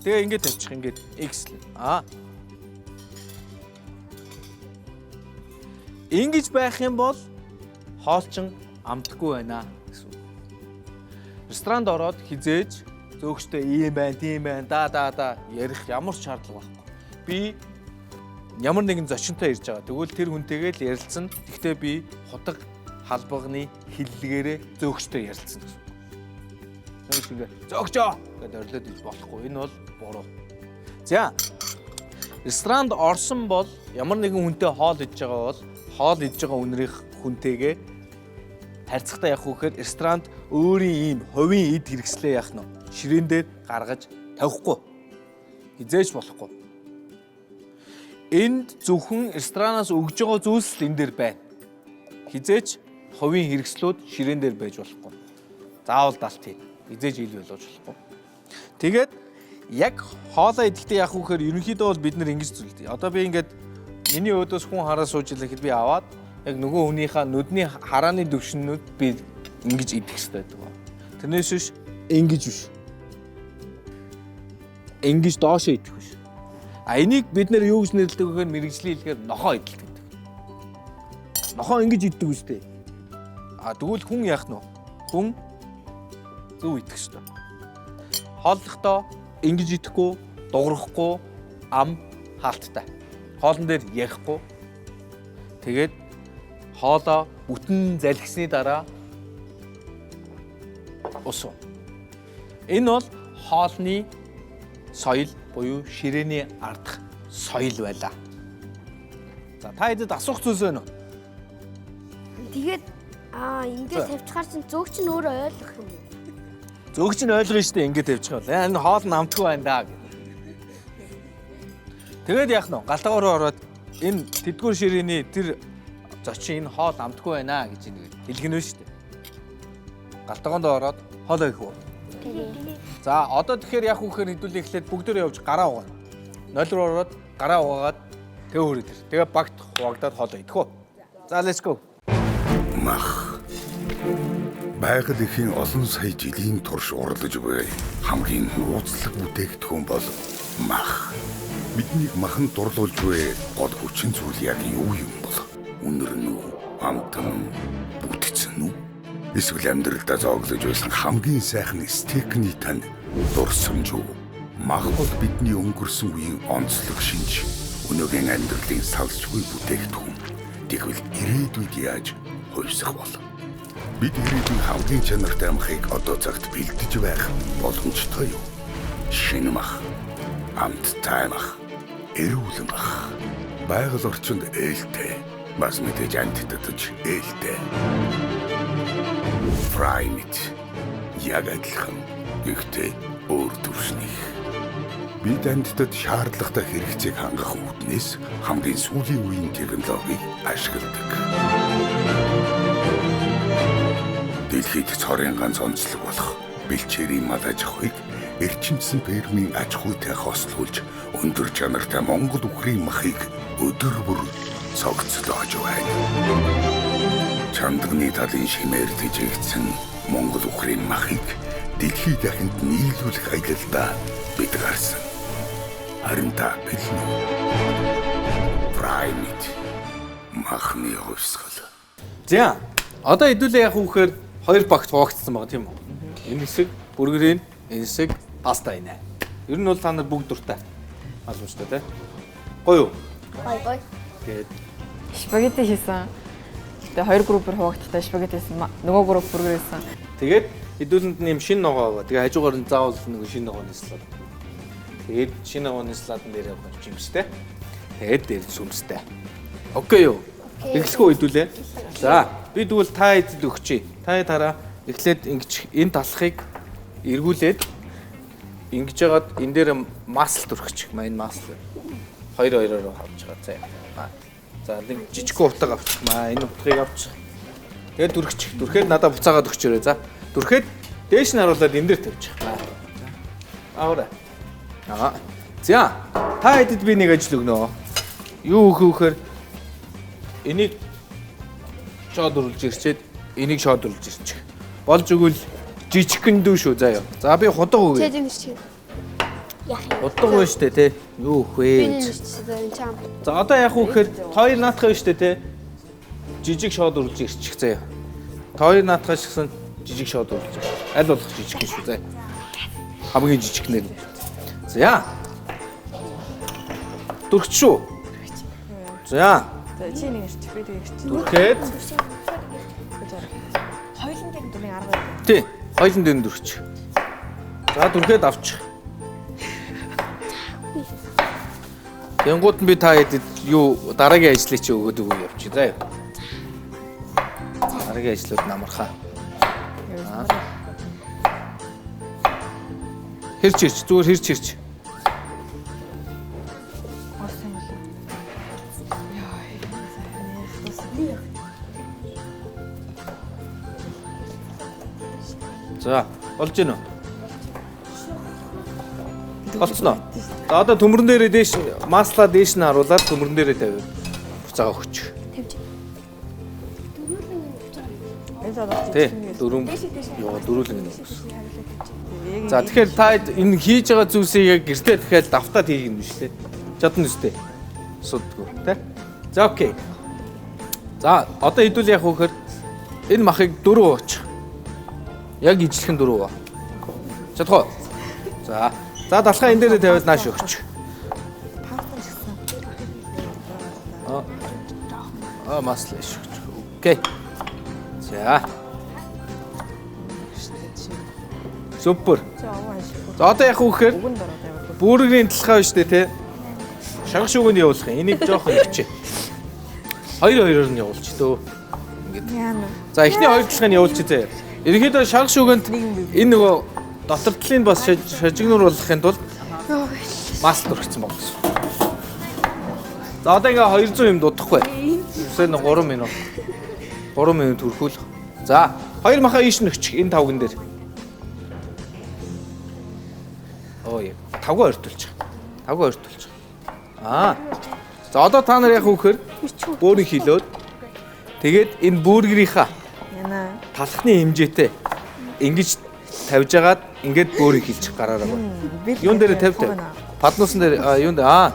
Тэгээ ингээд тавьчих ингээд X л. Аа. Ингэж байх юм бол хоолчин амтгүй байна гэсэн үг. Ресторанд ороод хизээж зөөгчтэй ийм байна, тийм байна, да да да ярих ямар ч шаардлага байхгүй. Би ямар нэгэн зочинтой ирж байгаа. Тэгвэл тэр хүнтэйгээ л ярилцсан. Гэхдээ би хутга халбагны хиллэгээрээ зөөгчтэй ярилцсан гэсэн үг. Тэгвэл ингээ зөөгчөө гэдээ орилоод иж болохгүй. Энэ бол буруу. За ресторанд орсон бол ямар нэгэн хүнтэй хоол идж байгаа бол хоол идж байгаа үнэрийнх хүнтэйгээ харьцахтаа явах үхээр ресторанд өөрийн ийм хувийн эд хэрэгслээ яах нь ширээн дээр гаргаж тавихгүй. Хизээж болохгүй. Энд зөвхөн ресторанаас өгж байгаа зүйлс л энэ дээр байна. Хизээж хувийн хэрэгслүүд ширээн дээр байж болохгүй. Заавал далт хий. Хизээж ил болгож болохгүй. Тэгээд яг хоолоо идэхдээ яах вэ гэхээр ерөнхийдөө бол бид нэр ингэж зүйлдэг. Одоо би ингээд миний өөдөөс хүн хараа сууж илээ гэхэд би аваад яг нөгөө хүнийхээ нүдний харааны төвшнүүд би ингэж идэх хэрэгтэй байдаг. Тэрнээс биш ингэж биш. Ингэж доошоо идэх биш. А энийг бид нэр юу гэж нэрлэдэг вэ гэхээр мэрэгжлийн хэлгээр нохоо идэлт гэдэг. Нохоо ингэж иддэг үстэй. А тэгвэл хүн яах нь вэ? Хүн зөв идэх хэрэгтэй. Хооллохдоо ингэж идэхгүй, дуграхгүй, ам хаалттай. Хоолн дээр ярихгүй. Тэгээд хоолоо бүтэн залгисны дараа ус уу. Энэ бол хоолны соёл буюу ширээний ардах соёл байлаа. За та хэдэд асуух зүйлс байна уу? Тэгээд ингээд тавьчихаар чинь зөөгч нь өөрөө ойлгох юм уу? Зөөгч нь ойлгоно шүү дээ ингээд тавьчих бол. Энэ хоол нь амтгүй байна даа гэх. Тэгээд яах нь вэ? Галтгоо руу ороод энэ тэдгүүр ширээний тэр зочин энэ хоол амтгүй байна гэж нэг хэлгэнэ шүү дээ. Галтгоонд ороод хоолоо их үү? За одоо тэгэхээр яг үхээр хэдүүлээ эхлээд бүгдөө явж гараа угаана. 0 руу ороод гараа угаагаад тэг хөрөө тэр. Тэгээ багт хуваагдаад хоолоо идэх үү? За let's go. Мах. Байгаль эхийн олон сая жилийн турш урлаж буй хамгийн нууцлаг бүтээгдэхүүн бол мах. Биднийг маханд дурлуулж буй гол хүчин зүйл яг юу юм бол? Үнэр нь үү? Амт нь үү? Бүтцэн үү? Эсвэл амьдралдаа зооглож байсан хамгийн сайхан стейкний тань дурсамж уу? Мах бол бидний өнгөрсөн үеийн онцлог шинж, өнөөгийн амьдралын салшгүй бүтээгдэхүүн. Тэгвэл ирээдүйд яаж хувьсах бол? Бид ирээдүйн хамгийн чанартай махыг одоо цагт бэлдэж байх боломжтой юу? Шинэ мах, амттай мах, эрүүл мах. Байгаль орчинд ээлтэй, бас мэдээж амьтдад ээлтэй. Primate яг адилхан, гэхдээ өөр түвшнийх. Бид амьтдад шаардлагатай хэрэгцээг хангах үүднээс хамгийн сүүлийн үеийн технологиг ашигладаг. Дэлхийд цорын ганц онцлог болох бэлчээрийн мал аж ахуйг Эрчимсэн фермийн аж ахуйтай хослуулж өндөр чанартай Монгол үхрийн махыг өдөр бүр цогцлоож байна. Чандагны талын шимээр тэжээгдсэн Монгол үхрийн махыг дэлхий дахинд нийлүүлэх аялалдаа бид гарсан. Харин та бэлэн үү? Primate махны хувьсгал. За одоо хэдүүлээ яг үхээр хоёр багт хуваагдсан байгаа тийм үү? Энэ хэсэг бургерийн, энэ хэсэг паста инэ. Ер нь бол та нар бүгд дуртай. Боломжтой тий. Гоё юу? Гой гой. Тэгээд Спагетти хийсэн. Тэгээ хоёр группээр хуваагдахтаа спагетти хийсэн. Нөгөө групп бургер хийсэн. Тэгээд хэдүүлэнд нэм шинэ ногоо аваа. Тэгээ хажуугаар нь заавал нэг шинэ ногооны салат. Тэгээд шинэ ногооны салатн дээр явах жимстэй. Тэгээд дээр сүмстэй. Окей юу? Эхлэх үү хэдүүлээ? За, би тэгвэл та хэдэд өгчээ. Та хэд хараа эхлээд ингэж энэ талхыг эргүүлээд ингэж яагаад энэ дээр масл түрхчих. Маа энэ масл. Хоёр хоёроор авч байгаа. За. За, нэг жижигхэн утга авчих. Маа энэ утгыг авчих. Тэгээд түрхчих. Түрхэд надад буцаагаад өгчөөрэй. За. Түрхэд дээш нь харуулад энэ дээр тавьчих. Аавра. Аа. За, та хэдэд би нэг ажил өгнө. Юу өгөх вэ гэхээр энийг шоод үрлж ирчээд энийг шоод үрлж ирчих. Болж өгвөл жижигхэн дүү шүү заяа. За би худаг өгье. Чэж нэрч. Яах юм? Худаг байна штэ тий. Юу өгөх Би вэ? нэрч энэ чам. За одоо яах вэ гэхээр хоёр наадах байна штэ тий. Жижиг шоод үрлж ирчих заяа. Хоёр наадахаас гэсэн жижиг шоод үрлж ирчих. Аль болох жижиг шүү заяа. Хамгийн жижигнэр нь. За. Дүрч шүү. За. За чи нэг ирчих, би тэг ирчих. Дүрхэд Хоёулын дээр дөрвийн арга байдаг. тий. Хоёулын дээр нь дүрч. За дүрхэд авчих. Тэнгууд нь би та хэдэд юу дараагийн ажлыг чи өгөөд өгөө явчих заяа. Дараагийн ажлууд нь амархаа. Хэрч ирч зүгээр хэрч ирч. Орсон юм болов. Йой. За болж гинэ үү? Болцсон уу? За одоо төмөрн дээрээ дээш маслаа дээш нь харуулад төмөрн дээрээ тавиад буцаага өгч. Тавьж. Тий, дөрөв ёо дөрүлэн гэнэ гэсэн. За тэгэхээр та энэ хийж байгаа зүйлсийг яг гэртээ дахиад давтаад хийх юм биш үү? Чадна үстэй. Суддгүй тий. За окей. За одоо хэдүүл яг хөөхөр энэ махыг дөрөв уучих. Яг ижлэхэн дөрөв уу. Чадах уу? За. За далхаа энэ дээрээ тавиад нааш өгч. Аа маслаа иш өгч. Окей. За. Супер. За одоо яг үхээр бүргийн талхаа биш үү те. Шарга шүүгэнд явуулах юм. Энийг жоохон хичээ. Хоёр хоёроор нь явуулчих дөө. Ингээд. За эхний хоёр талхыг нь явуулчих зэ. Ерөнхийдөө шарга шүүгэнд энэ нөгөө дотор талын бас шажигнуур болгохын тулд мас түрхсэн байна гэсэн. За одоо ингээ 200 юм дуудахгүй. Үсээ нэг 3 минут. 3 минут түрхүүл. За хоёр махаа ийш нөхчих энэ тавган дээр. Оо яа. Тавгаа ойртуулчих. Тавгаа ойртуулчих. Аа. За одоо та нар яг үхээр бөөрийн хилөөд тэгээд энэ бүүргэрийнхаа талхны хэмжээтэй ингэж тавьж агаад ингээд бөөрийн хилчих гараараа байна. Юун дээр тавь тавь. Паднуусан дээр юун дээр аа.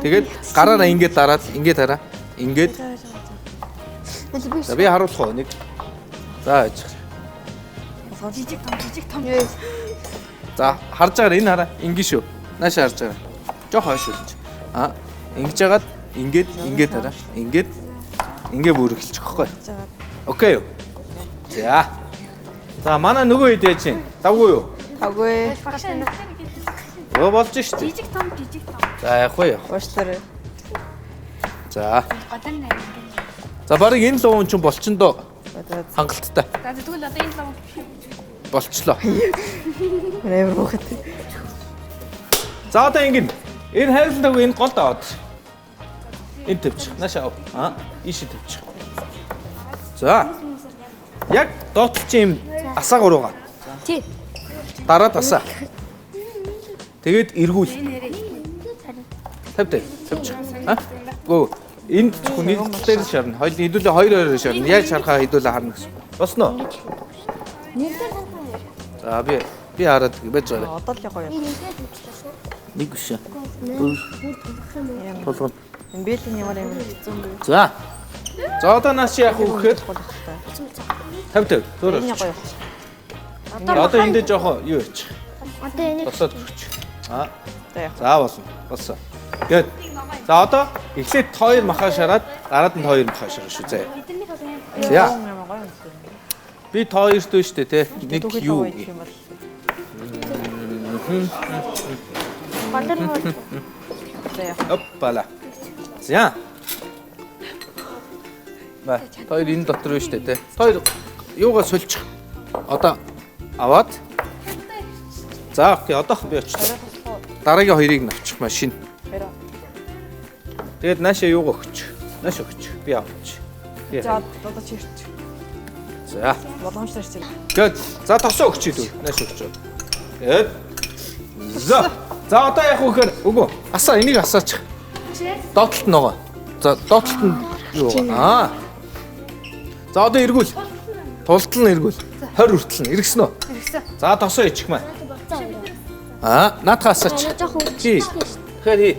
Тэгээд гараараа ингээд дараад ингээд хараа. Ингээд. За би харуулах уу нэг. За яж. Жижиг том жижиг том. За харж байгаарай энэ хараа ингэ шүү. Нааш харж байгаа. Жох хойш үлж. Аа ингэж яагаад ингээд ингээд хараа. Ингээд ингээ бүргэлчих واخхой. Окей юу? За. За манай нөгөө хэд яаж чинь? Давгүй юу? Тавгүй. Өө болж штэ. Жижиг том жижиг том. За явах уу явах. Уушлаарай. За. Одоо нэг ингэ. За барыг энэ луун чинь болчондоо хангалттай За тэгвэл одоо энэ лав болчлоо. Амар хөөхөт. За одоо ингэн. Энэ хайрлан тавгүй энэ голд аваад. Энэ тавьчих. Нааш ав. Аа, ийшээ тавьчих. За. Яг доотлч юм асааг уруугаа. Тий. Дараад асаа. Тэгээд эргүүл. 50 тавьчих. А? Гөө. Энд зөвхөн нэг тал дээр шарна. Хоёул хэдүүлээ хоёр хоёроор шарна. Яаж шархаа хэдүүлээ харна гэсэн. Босноо? За би хараад байж байгаа. Одоо л гоё. Нэг биш. Тулгын. Энэ бэлэн ямар амар хэцүү юм бэ? За. За одоо наас чи яах вэ гэхээр 50 50. Зөөр. Энэ гоё. Одоо энэ дээр жоохон юу яачих. Одоо энийг Тосоод өгч. Аа. За яах. За болсон. Болсон. Гээд. За одоо эхлээд хоёр махаа шараад дараад нь хоёр махаа шарах шүү заяа. За. Амар гоё юм. Би та хоёрт шүү дээ те. Нэг юу. юм бол голор нь за яах. Оппала. За. Ба, хоёр энэ дотор шүү дээ те. Хоёр юугаа сольчих. Одоо аваад. За окей, одоох би очлоо. Дараагийн хоёрыг навчих машин. Тэгээд наашаа юугаа өгч. Нааш өгч. Би авч. За одоо чи ирч. За. Боломжтой ирч. Гээд за тосоо өгч идв. Нааш өгч. Тэгээд за. За одоо яах вэ гэхээр үгүй. Асаа энийг асаачих. Доотлолт нь байгаа. За доотлолт нь юу байгаа? Аа. За одоо эргүүл. Тултал нь эргүүл. 20 хүртэл нь эргэсэн үү? Эргэсэн. За тосоо ичих маа. Аа, наадхаа асаач. Хий. Тэгэхээр хий.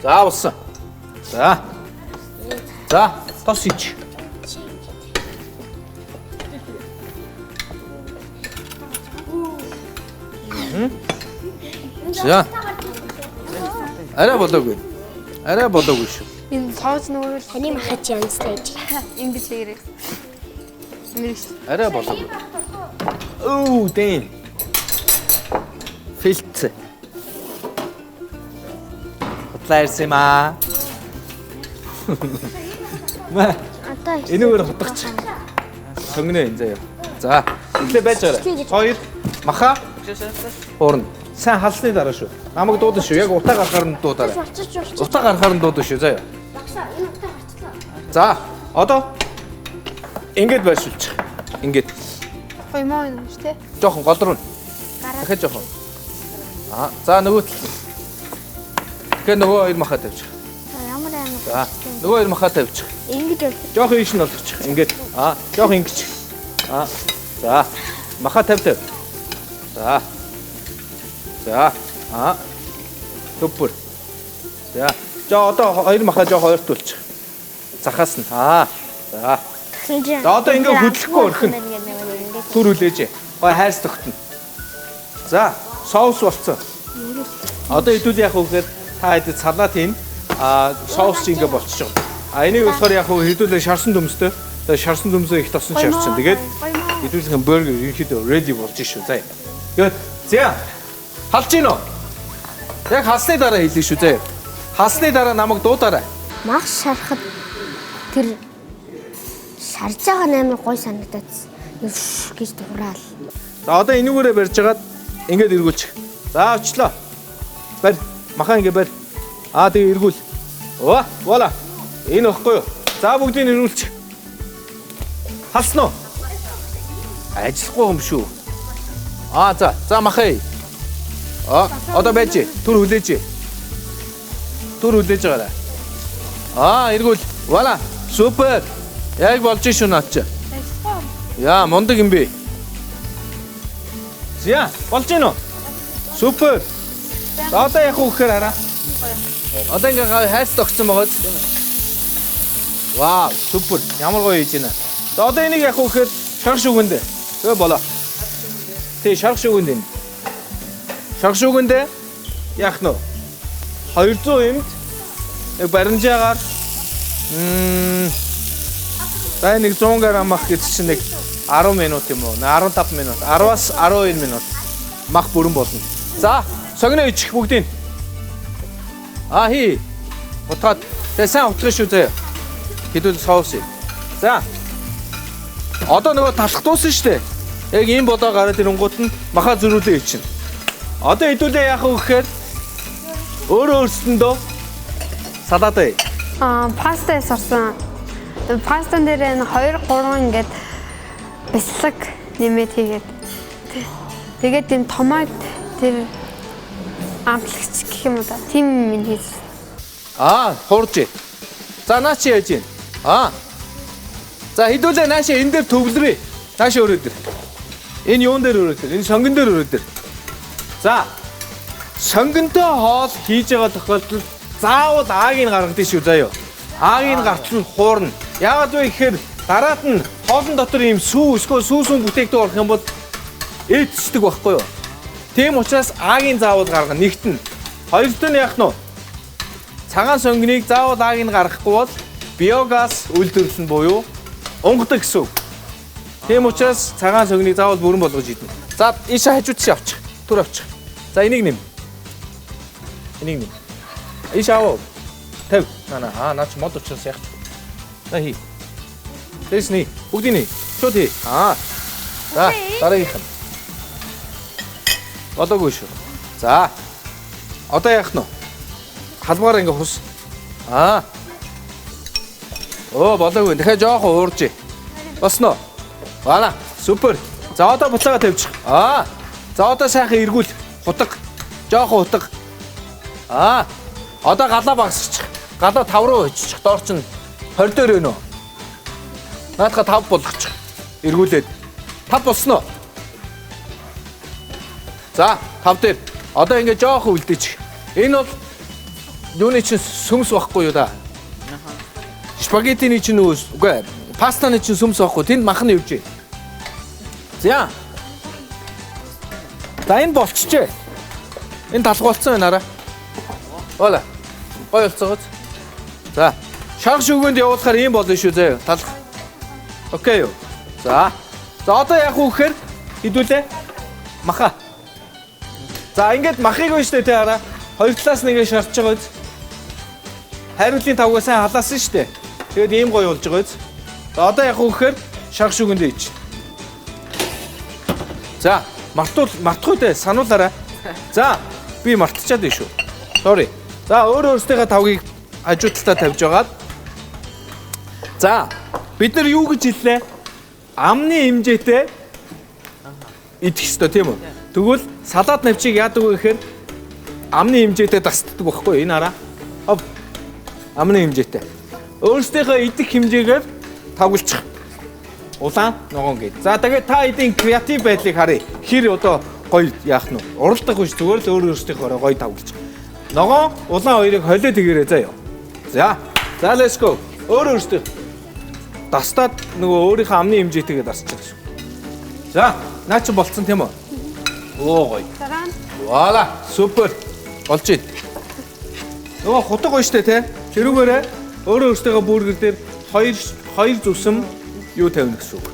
За болсон. За. За, тос ич. За. Арай болоогүй. Арай болоогүй шүү. Энэ соус нөгөө л таны махаж янзтай байж. ингэж хийгэрээ. Мэрэгч. Арай болоогүй. Оо, дэм. Филт. Хутлаа ирсэн юм аа. Маа, Одоо энэгээр хутгач. Сонгино энэ заяа. За, эхлээ байж байгаарай. Хоёр маха хуурна. Сайн халсны дараа шүү. Намайг дуудан шүү. Яг утаа гарахаар нь дуудаарай. болчих болчих. Утаа гарахаар нь дуудан шүү заяа. Багшаа энэ утаа гарчлаа. За, одоо ингэж байршуулчих. Ингэж. Гоймоо юм шүү те. Жохон гол руу. Дахиад жохон. Аа, за нөгөө тал. Тэгэхээр нөгөө хоёр махаа тавьчих. Ямар амар. За, нөгөө хоёр махаа тавьчих. Ингэж болчих. Жохон ийш нь болгочих. Ингээд. Аа, жохон ингэж. Аа. За. Махаа 50 50. За. За. Аа. Төвпөр. За. За одоо хоёр махаа жохон ойртуулчих. Захаас нь. Аа. За. За одоо ингээ хөдлөхгүй өрхөн. Түр хүлээж. Гой хайрс тогтно. За, соус болцсон. Одоо хэдүүл яах вэ гэхээр та хэд салат хийн. Аа, соус чи ингээ болчихж байгаа. А энийг болохоор яах вэ? Хэдүүлээ шарсан төмстэй. Тэгээ шарсан төмсөө их тосон шарчин. Тэгээд хэдүүлхэн бургер ерөнхийдөө ready болж шүү. За. Тэгээд за. Халж гин үү? Яг халсны дараа хэлнэ шүү заяа. Халсны дараа намайг дуудаарай. Мах шарахад тэр шарж байгаа нь амар гой санагдаадсэн. Юш гэж дураал. За одоо энүүгээрээ барьж хагаад ингээд эргүүлчих. За очлоо. Барь. Махан ингээд барь. Аа тэгээ эргүүл. Оо, вуала. Энэ ихгүй юу? За бүгдийг эргүүлчих. Халсан уу? Ажиллахгүй юм шүү. Аа за, за махаа. Аа, одоо байж. Түр хүлээж. Түр хүлээж байгаарай. Аа, эргүүл. Вуала. Супер. Яг болж шүү наад чи. Яа, мундаг юм бэ. За, болж гинөө. Супер. За одоо яг уу гэхээр хараа. Одоо ингээ хайц тогтсон байгааз. Вау, супер. Ямар гоё хийж байна. За одоо энийг яг уу гэхээр шарх шүгэндээ. Тэгээ болоо. Тий, шарх шүгэнд энэ. Шарх шүгэндээ яах нь вэ? 200 юмд нэг баримжаагаар за нэг 100 г мах гэж чинь нэг 10 минут юм уу? 15 минут. 10-аас 12 минут мах бүрэн болно. За, согино ичих бүгдийг. Аа хий. Утгаад тэгээ сайн утгах шүү заяа. Хэдүүл соус юм. За. Одоо нөгөө талах дуусна шүү дээ. Яг ийм бодоо гараад ирэнгуут нь маха зөрүүлээ ичин. Одоо хэдүүлээ яах вэ гэхээр өөрөө өөрсөндөө салат ээ. Аа, паста сурсан. Пастан дээр энэ 2 3 ингээд бяцлаг нэмээд хийгээд. Тэгээд тийм томат тэр Амтлагч гэх юм уу да. Тийм юм хийж. Аа, хуурж. За наа чи яаж юм? Аа. За хэдүүлээ наашаа энэ дээр төвлөрье. Наашаа өрөөд ир. Энэ юун дээр өрөөд ир? Энэ сонгон дээр өрөөд ир. За. Сонгонтой хоол хийж байгаа тохиолдолд заавал аагийг гаргадаг шүү заяо. Аагийг гартал нь хуурна. Яагаад вэ гэхээр дараад нь хоолн дотор ийм сүү өсгөө сүүсүн бүтээгдэхүүн орох юм бол ээдсдэг байхгүй юу? Тийм учраас аагийн заавал гаргана. Нэгт нь. Хоёрт нь яах нь вэ? Цагаан сонгоныг заавал аагийг гаргахгүй бол биогаз үйлдвэрлэл нь буюу унгадаг гэсэн үг. Тийм учраас цагаан сонгоныг заавал бүрэн болгож идэнэ. За ийшээ хажуудас явчих. Түр авчих. За энийг нэм. Энийг нэм. Ийш аваа. Тавь. На на аа наа чи мод учраас яах ч. За хий. Тэс нэ. Бүгдийг нэ. Шууд хий. Аа. За дараагийнх нь. Болоогүй шүү. За. Одоо яах нь вэ? Халбгаар ингээ хус. Аа. Оо болоогүй. Дахиад жоохон уурж. Босноо. Вала. Супер. За одоо буцаага тавьчих. Аа. За одоо сайхан эргүүл. Хутга. Жоохон хутга. Аа. Одоо галаа багасчих. Галаа 5 руу оччих. Доор чинь 20 дээр байна уу? Наадха 5 болгочих. Эргүүлээд. 5 болсон уу? За 5 дээр. Одоо ингээ жоохон үлдээчих. Энэ бол юуны чинь сүмс байхгүй юу да? Спагеттиний чинь үгүй пастаны чинь сүмс байхгүй. Тэнд мах нь явж байна. За. За энэ болчихжээ. Энэ талх болцсон байна хараа. Ола. Гой болцоогоц. За. Шарх шүгэнд явуулахаар ийм болно шүү заяа. Талх. Окей юу. За. За одоо яах вэ гэхээр хэдүүлээ? Маха. За ингээд махыг байна шүү дээ тэ хараа. Хоёр талаас нь ингээд шарч байгаа биз. Хайруулын тавгаа сайн халаасан шүү дээ. Тэгээд ийм гоё болж байгаа биз. За одоо яах вэ гэхээр шарх шүгэндээ ич. За мартуул мартахгүй дээ сануулаарай. За би мартчихад байна шүү. Sorry. За өөр өөрсдийнхээ тавгийг хажуу талдаа тавьж байгаад. За бид нар юу гэж хэллээ? Амны хэмжээтэй идэх ёстой тийм үү? Тэгвэл салаад навчийг яадаг вэ гэхээр амны хэмжээтэй дасддаг байхгүй юу? Энэ хараа. Хоп. Амны хэмжээтэй. Өөрсдийнхөө идэх хэмжээгээр тавгалчих. Улаан ногоон гээд. За тэгээд та эдийн креатив байдлыг харъя. Хэр одоо гоё яах нь вэ? Уралдах биш зүгээр л өөр өөрсдийнхөө гоё тавгалчих. Ногоон улаан хоёрыг холио тэгээрэй заяа. За. За let's go. Өөр өөрсдөө дастаад нөгөө өөрийнхөө амны хэмжээтэйгээ дасчих гэсэн. За, наа чи болцсон тийм үү? Оо гоё. Дараа нь Вала, супер. Болж байна. Нөгөө хутга гоё штэ тий. Тэрүүгээрээ өөрөө өөртөөгөө бургер дээр хоёр зүсэм юу тавина гэсэн үг.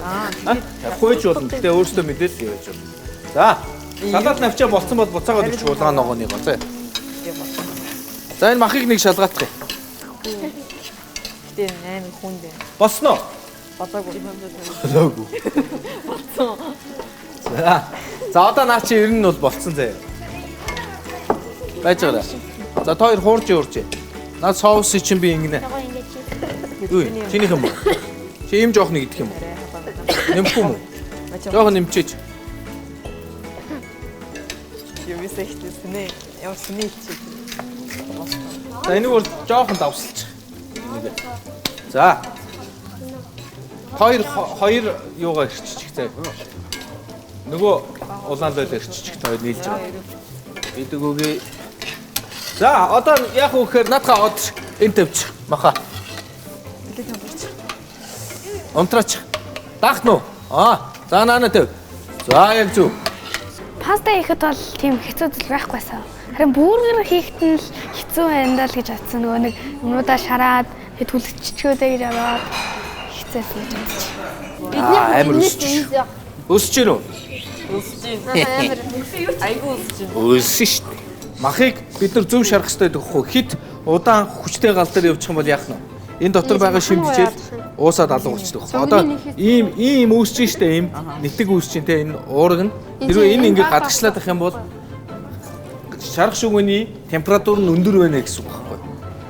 Аа, тавихгүй ч болно. Гэтэ өөртөө мэдээлэл явуулж байна. За, салаад навчаа болцсон бол буцаагаад өгч улаан ногооны гоо зэ. За энэ махыг нэг шалгаадах юм. Гэтэ амар хүнд юм. Болсноо? Болоогүй. Болоогүй. Болцсон. За. За одоо наа чи ер нь бол болцсон заяа. Байж байгаарай. За та хоёр хуурж хуурж. Наа соусыг чинь би ингэнэ. Юу юм? Чинийх юм уу? Чи ийм жоох нэг идэх юм уу? Нэмэхгүй юм уу? Жоох нэмчээч. Юм ихтэй сэнэ. Ямар сэнэ идчих. За энийг бол жоохон давсалчих. Нэг. За. Хоёр юугаа ирчихчих заяа. Нөгөө улаан лойл ирчихчих та хоёр нийлж байгаа. Идэг үгүй. За одоо яах вэ гэхээр наадхаа од энэ тавьчих. Маха. Унтраач. Даах нь уу? Аа, за наана тавь. За яг зөв. Паста хийхэд бол тийм хэцүү зүйл байхгүйсэн. Харин бургер хийхэд нь л хэцүү байна даа л гэж бодсон. Нөгөө нэг юмнуудаа шараад тэгээд түлхчихгөөдэй гэж аваад хэцээсэн гэж бодчих. Аа, амар өсөж. Өсөж гин үү? Өсөж байна. Айгу өсөж байна. Өссөн шүү дээ. Махыг бид нар зөв шарах хэрэгтэй гэхгүй хит удаан хүчтэй гал дээр явчих юм бол яах нь вэ? Энэ дотор байгаа шимжижэл уусаад алга болчихдог байхгүй. Одоо ийм үүсэж штэ ийм нэтэг үүсэж чинь те энэ уураг нь. Хэрвээ энэ ингээд гадагшлаад ах юм бол шарах шүгэний температур нь өндөр байна гэсэн үг байхгүй.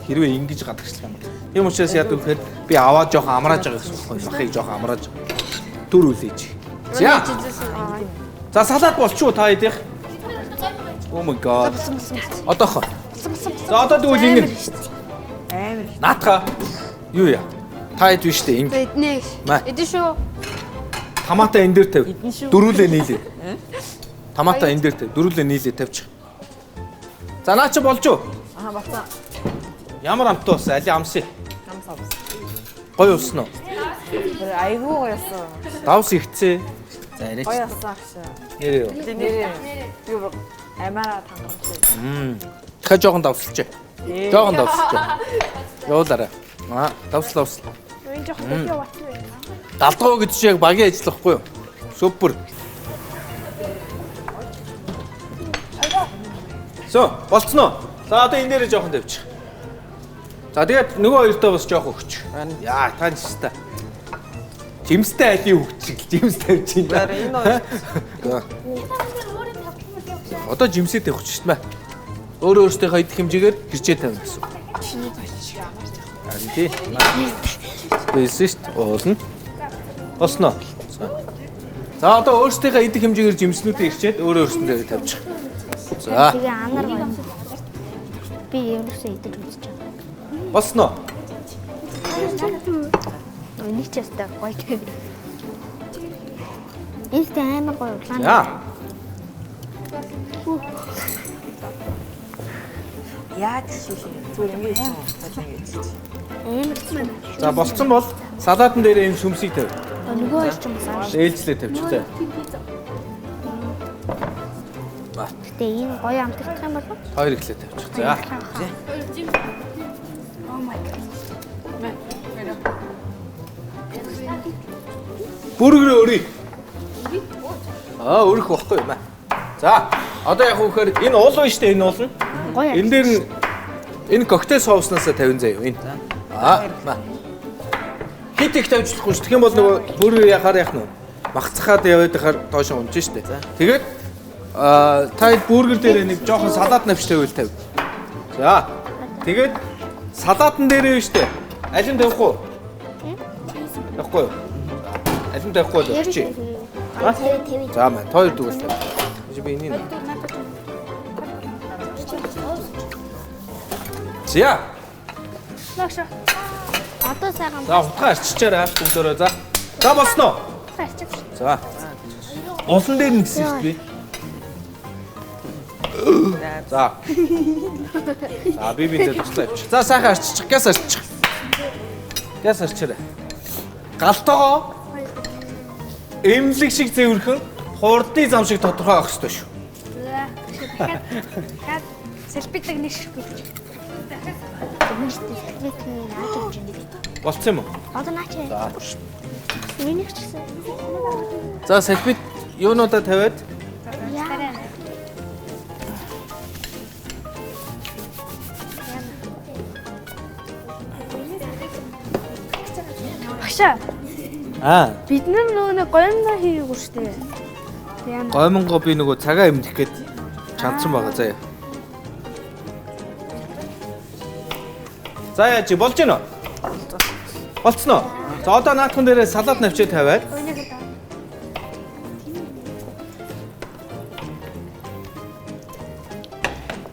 Хэрвээ ингэж гадагшлах юм бол. Тийм учраас яадаг вэ гэхээр би аваад жоохон амрааж байгаа гэсэн үг байхгүй. Махыг жоохон амрааж түр үлээж. За. За салат болчихоо та хэдийнх. Oh my god. Одоохоо. За одоо тэгвэл ингэ. Амар. Наатха. Юу яа? Та хэд биш үү? Ингэ. Эднэ. Маа. Эдэн шүү. Томато энэ дээр тавь. Эдэн шүү. Дөрүүлээ нийлээ. Томато энэ дээр тавь. Дөрүүлээ нийлээ тавьчих. За наа чи болж уу? Аа болсон. Ямар амттай болсон? Али амсъя. Амс амс. Гоё болсон уу? Тэр айгүй гоё болсон. Давс ихцээ. За яриач. Гоё болсон агш. Нэрээ юу? Тэр нэрээ би бүр амаараа тангарсан. Дахиад жоохон давсалчээ. Жоохон давсалчээ. Явуулаарай. Аа, давсал давсал. Энэ жоох дэлхий батсан байна. Далдгоо гэж чи яг багийн ажил байхгүй юу? Супер. Со, болцсон уу? За одоо энэ дээрээ жоохон тавьчих. За тэгээд нөгөө хоёртоо бас жоохон өгч. Яа, та ч та. Жимстэй али өгчих. Жимс тавьчих юм Тэр энэ хоёр За. Одоо жимсээ тавих ч шүү дээ. Өөрөө өөртөөхөө идэх хэмжээгээр хэрчээ тавина гэсэн. Харин тий. Бэсэст уулна. Болсноо. За. За одоо өөрсдийнхөө идэх хэмжээгээр жимснүүдээ ирчээд өөрөө өөрсдөн дээр тавьчих. За. Тэгээ анар байна. Би ерөөсөө идэж үзэж байгаа. Болсноо. Энийг ч ястай гоё гэв. Энэтэй амар гоё улаан. За. яаж шийх юм? Зүгээр ингэ хийж юм. Ингэж хийж. Амар зүг. За болцсон бол салаатан дээр энэ сүмсийг тавь. Нөгөө хоёр ч юм бас. Ээлжлээ тавьчих заа. Гэтэ энэ гоё амтагдах юм болов? Хоёр эхлээ тавьчих. За. Бүргэрээ өрье. Аа, өрөх байхгүй юм аа. За, одоо яг үхээр энэ уул байна шүү дээ, энэ уул нь. Гоё. Энэ дээр нь энэ коктейл соуснаасаа тавин заяа энэ. Аа, маа. Хит их тавьж болохгүй шүү. Тэгэх юм бол нөгөө бүргэр яхаар яах нь вэ? Махцахаад яваад байхаар доош унж штэ. Тэгээд аа та хэд бүргэр дээр нэг жоохон салат навч тавиул тавь. За. Тэгээд салаатан дээрээ штэ. Алин тавихгүй уу? Тавихгүй юу? Алин тавихгүй бол өгчий. За маа, та хоёр дүүл тавь. Чи би энийг. За. Багш. Одоо сайхан За хутгаа арчичаарай бүгдөөрөө за. За болсноо. Арчих. За. Улан дээр нэгсэн шүү дээ. За. За би биндээ туслаа явчих. За сайхан арччих. Гяс арччих. Гяс арчаарай. Галтоогоо эмнэлэг шиг зэвэрхэн хурдны зам шиг тодорхой авах ёстой шүү. За. Дахиад дахиад салбидаг нэг шиг гэж. салбитны нааж өгч юм. Болцсон юм уу? Одоо наач. За. Миний ч гэсэн. За салбит юунуудаа тавиад Яа. Багшаа. аа Бид нар нөгөө нэг гоёмдоо хийгээгүй шүү дээ. Яа. гоймонгоо би нөгөө цагаан эмнэх гээд чанцсан байгаа заяа. За яаж болж гэнэ үү? Болцсон уу? За одоо наадхан дээрээ салат навчээ тавиад.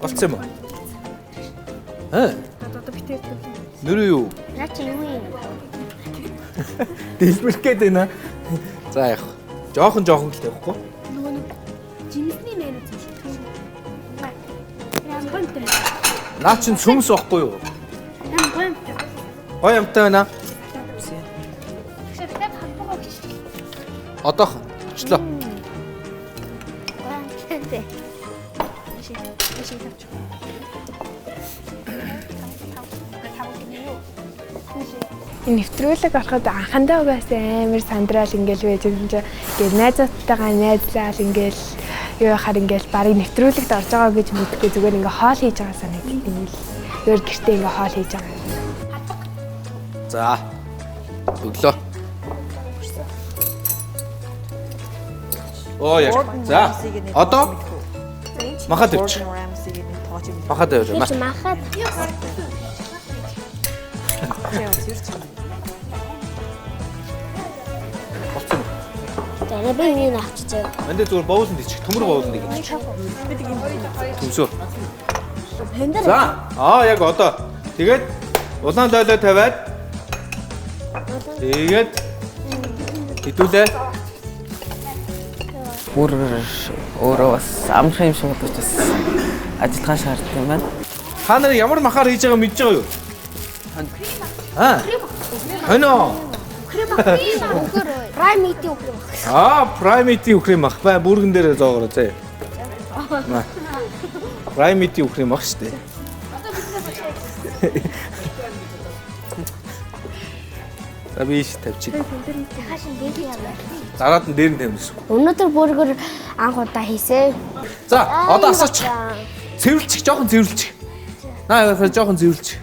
Болцсон юм уу? Аа. Одоо битэр тавья. Нөрөө юу? Наа чи юу юм? Дэлбэрэх гээд байна. За яах вэ? Жохон жохон л тавихгүй. Нөгөө нэг жимсний меню юм шиг. Ямар гоё юм. Наа чин сүмс واخгүй юу? Ямар гоё юм. Гоё юмтай байна. Багшаа битэр халбага өгч. Одоох очлоо. Гоё амттай. Шиг тавьчих. Энэ нэвтрүүлэг болоход анхандаа угаасаа амар сандраал ингээл байж юм чи ингээд найзуудтайгаа найзлал ингээл юу яхаар ингээл барыг нэвтрүүлэгт орж байгаа гэж мэдгүй зүгээр ингээ хоол хийж байгаа санагддаг юм л. Өөр гэртээ ингээ хоол хийж байгаа. За. Өглөө. Оо яа. За. Одоо махад тавьчих. Gordon Ramsay-гийн нэг тоож юм. Махад тавьж. Чи махад Тийм зүрч. Болцсон юм. За. За би энийг авчиж заяа. Энд зүгээр боуланд ичих. Төмөр боуланд ичих. Төмсөө. За, яг одоо тэгээд улаан лойлоо тавиад тэгээд хэдүүлээ. Бургер өөрөө бас амархан юм шиг бодож бас ажиллагаа шаарддаг юм байна. Та нар ямар махаар хийж байгааг мэдж байгаа юу? Аа. Хонио. Праймити үхэр мах. Аа, Primate-ийн үхрийн мах бай. Бүргэн дээр зоогоорой зэ. Primate-ийн үхрийн мах шүү дээ. За би иш тавьчих. Дараад нь дээр нь тавина гэсэн. Өнөөдөр бургер анх удаа хийсэн. За, одоо асууч. Цэвэрлчих, жоохон цэвэрлчих. Наа яхаа жоохон цэвэрлчих.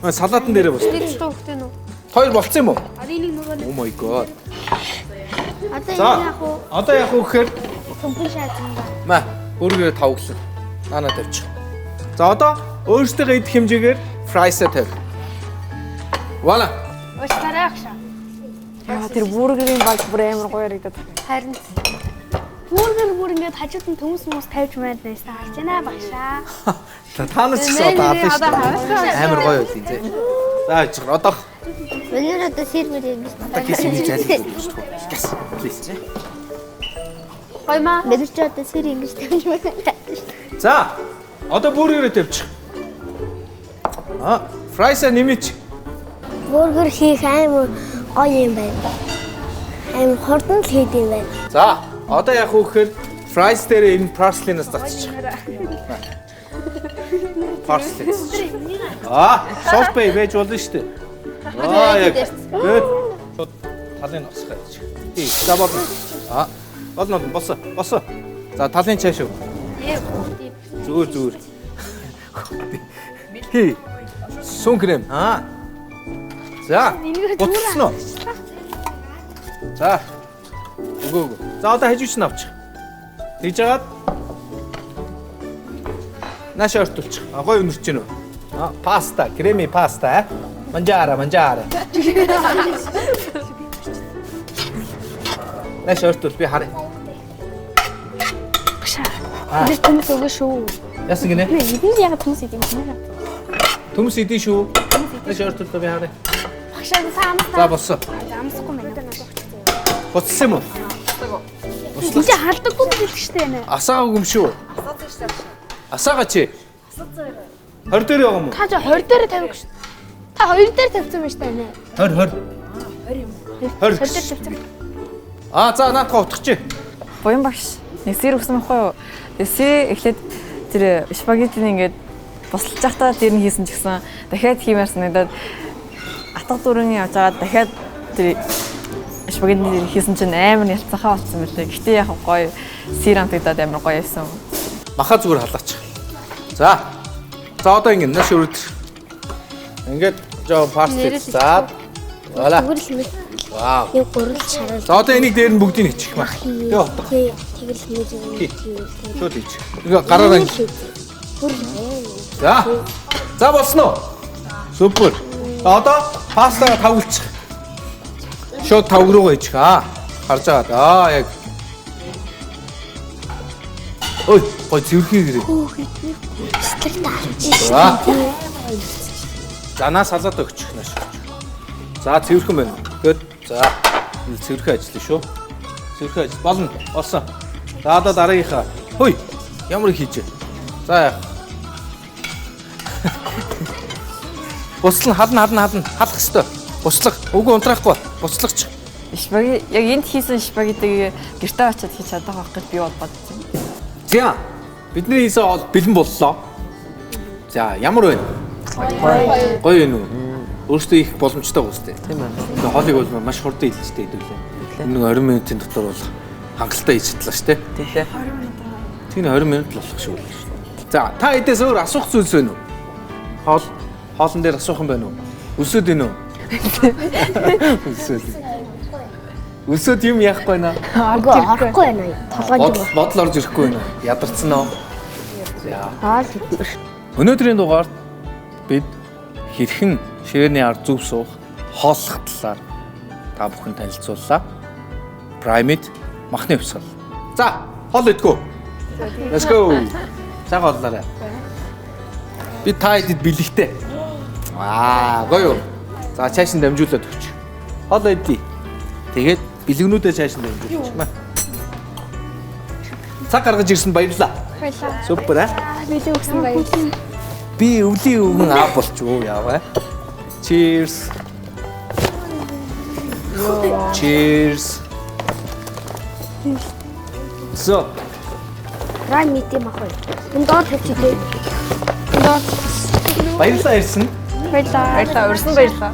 Маа салаатан дээрээ бос. Хоёр болцсон юм уу? Oh my god. Одоо За, энэ яг уу одоо яг уу гэхээр төмпөн шаазсан ба. маа бургерээ тавглаа. Наана тавьчих. За одоо өөрсдөө идэх хэмжээгээр fries-а тавь. Вала. Уучлаарай агшаа. Яа тэр бургерийн баг бүр амар гоё харагдаад. Харин бургер бүр ингээд хажууд нь төмс мөс тавьж маад байсан харж байна багшаа. Та нар ч гэсэн одоо ална шүү дээ. Амар гоё байл юм зэ. За яж одоо Өнөөдөр одоо сервер юм биш. одоо кис ингэж айлж шүү дээ. Гас please. Гоё маа. Бид нар ч одоо сэр ингэж тавьж байна. За одоо бургерээ тавьчих. А fries-а нэмээч. Бургер хийх амар гоё юм байна. Амар хурдан л хийд юм байна. За одоо яг уу гэхээр fries дээр энэ parsley-наас зарчих. Parsley. Аа, salt bay байж болно шүү дээ. Аа яг. Good. Шууд талын осох гэж. Тий, за болно. Аа, болно болсон. Болсон. За талын чааш шүү. Зүгээр зүгээр. Хи. Сун крем. Аа. За. Буцсан уу? За. Өгөө өгөө. За одоо хажууч нь авчих. Тэгж жагаад нааш ортолчих. А гоё өнөрч гинөө. А паста, креми паста. Манжара, манжара. Нааш ортол би харъя. Багшаа. Бид төмс өгөө шүү. Яасан гинэ? Эдгээр яг төмс идэв юм байна. Төмс идэв шүү. Нааш ортол би харъя. Багшаа та амсаа. За болсон. Амсахгүй байна. Буцсан юм уу? Энд чи халдаггүй гэдэг штэ нэ. Асаагүй юм шүү. Асаагаа чи. 20 дээр байгаа юм уу? Та чи 20 дээр тавих шүү. Та 2 дээр тавьсан байж та нэ. 20 20. 20 юм. 20. 20 дээр тавьсан. Аа за наадах утгачих. Буян багш нэг сэр өгсөн байхгүй юу? Тэгээ сэр эхлээд тэр спагеттиний ингээд босолж байхдаа тэр нь хийсэн ч гэсэн дахиад хиймээр санагдаад атга дөрөний явж байгаа дахиад тэр спагеттиний тэр хийсэн чинь амар ялцахаа болсон мөлий. Гэтэ яг гоё сэр амтагдаад амар гоё байсан. Маха зүгээр халаачих. За. За одоо ингэ нааш өрөд. Ингээд жоо парслей заад. Вала. Зүгээр л мэд. Вау. Нэг гурил шарал. За одоо энийг дээр нь бүгдийг хийчих мах. Тэгээ утга. Тэгэл мэд юм. Хий. Шууд хийчих. Ингээ гараараа ингэ. Бүр амар. За. За болсон уу? Супер. За одоо пастагаа тавгалчих. Шууд тавг руугаа хийчих аа. Харж байгаа. Аа яг. Ой, гой цэвэрхий гэрээ. Сэтгэл дарж. За. За наа салаад өгчих нааш. За цэвэрхэн байна. Тэгэд за энэ цэвэрхэн ажиллана шүү. Цэвэрхэн ажил болно. Болсон. За одоо дараагийнхаа. Хөөе. Ямар их хийж. За яах. Буцлан хална хална хална халах хэвээр. Буцлах. Үгүй унтраахгүй. Буцлагч. Спагетти яг энд хийсэн спагеттиг гэртээ очиад хийж чадах байх гэж би бол бодсон. За. Бидний хийсэн хоол бэлэн боллоо. За ямар байна? Гоё. Гоё юм уу? Өөртөө их боломжтой гоос тээ. Тийм ээ. Тэгээ хоолыг бол маш хурдан идэлжтэй хэдүүлээ. Нэг 20 минутын дотор бол хангалттай хийж чадлаа шүү дээ. Тэглээ. Тийм 20 минут л болох шиг байна шүү дээ. За та эдээс өөр асуух зүйлс байна уу? Хоол хоолн дээр асуух юм байна уу? Өсөд байна уу? Өсөд. Өсөд юм яахгүй байна. Үгүй орохгүй байна. Толгойд Бодол бодол орж ирэхгүй байна уу? Ядарсан уу? За. хоол. Өнөөдрийн дугаард бид хэрхэн ширээний ард зөв суух, хооллох талаар та бүхэн танилцууллаа. Primate махны хувьсгал. За, хоол идгүү. Let's go. Сайн хооллоорой. Би та хэдэд бэлэгтэй. Аа, гоё юу? За, цааш нь дамжуулаад өгч. Хоол идье. Тэгээд бэлгнүүдээ цааш нь дамжуулчих. Маа. Цаг гаргаж ирсэн баярлалаа. Баярлалаа. Супер аа. Бэлэг өгсөн баярлалаа. Би өвлийн өвгөн аа болчих уу яаваа. Cheers. Cheers. So, Prime meat юм ах вэ? Энэ доор тавьчих лээ. Энэ доор баярлалаа ирсэн. Баярлалаа. Баярлалаа. Урьсан баярлалаа.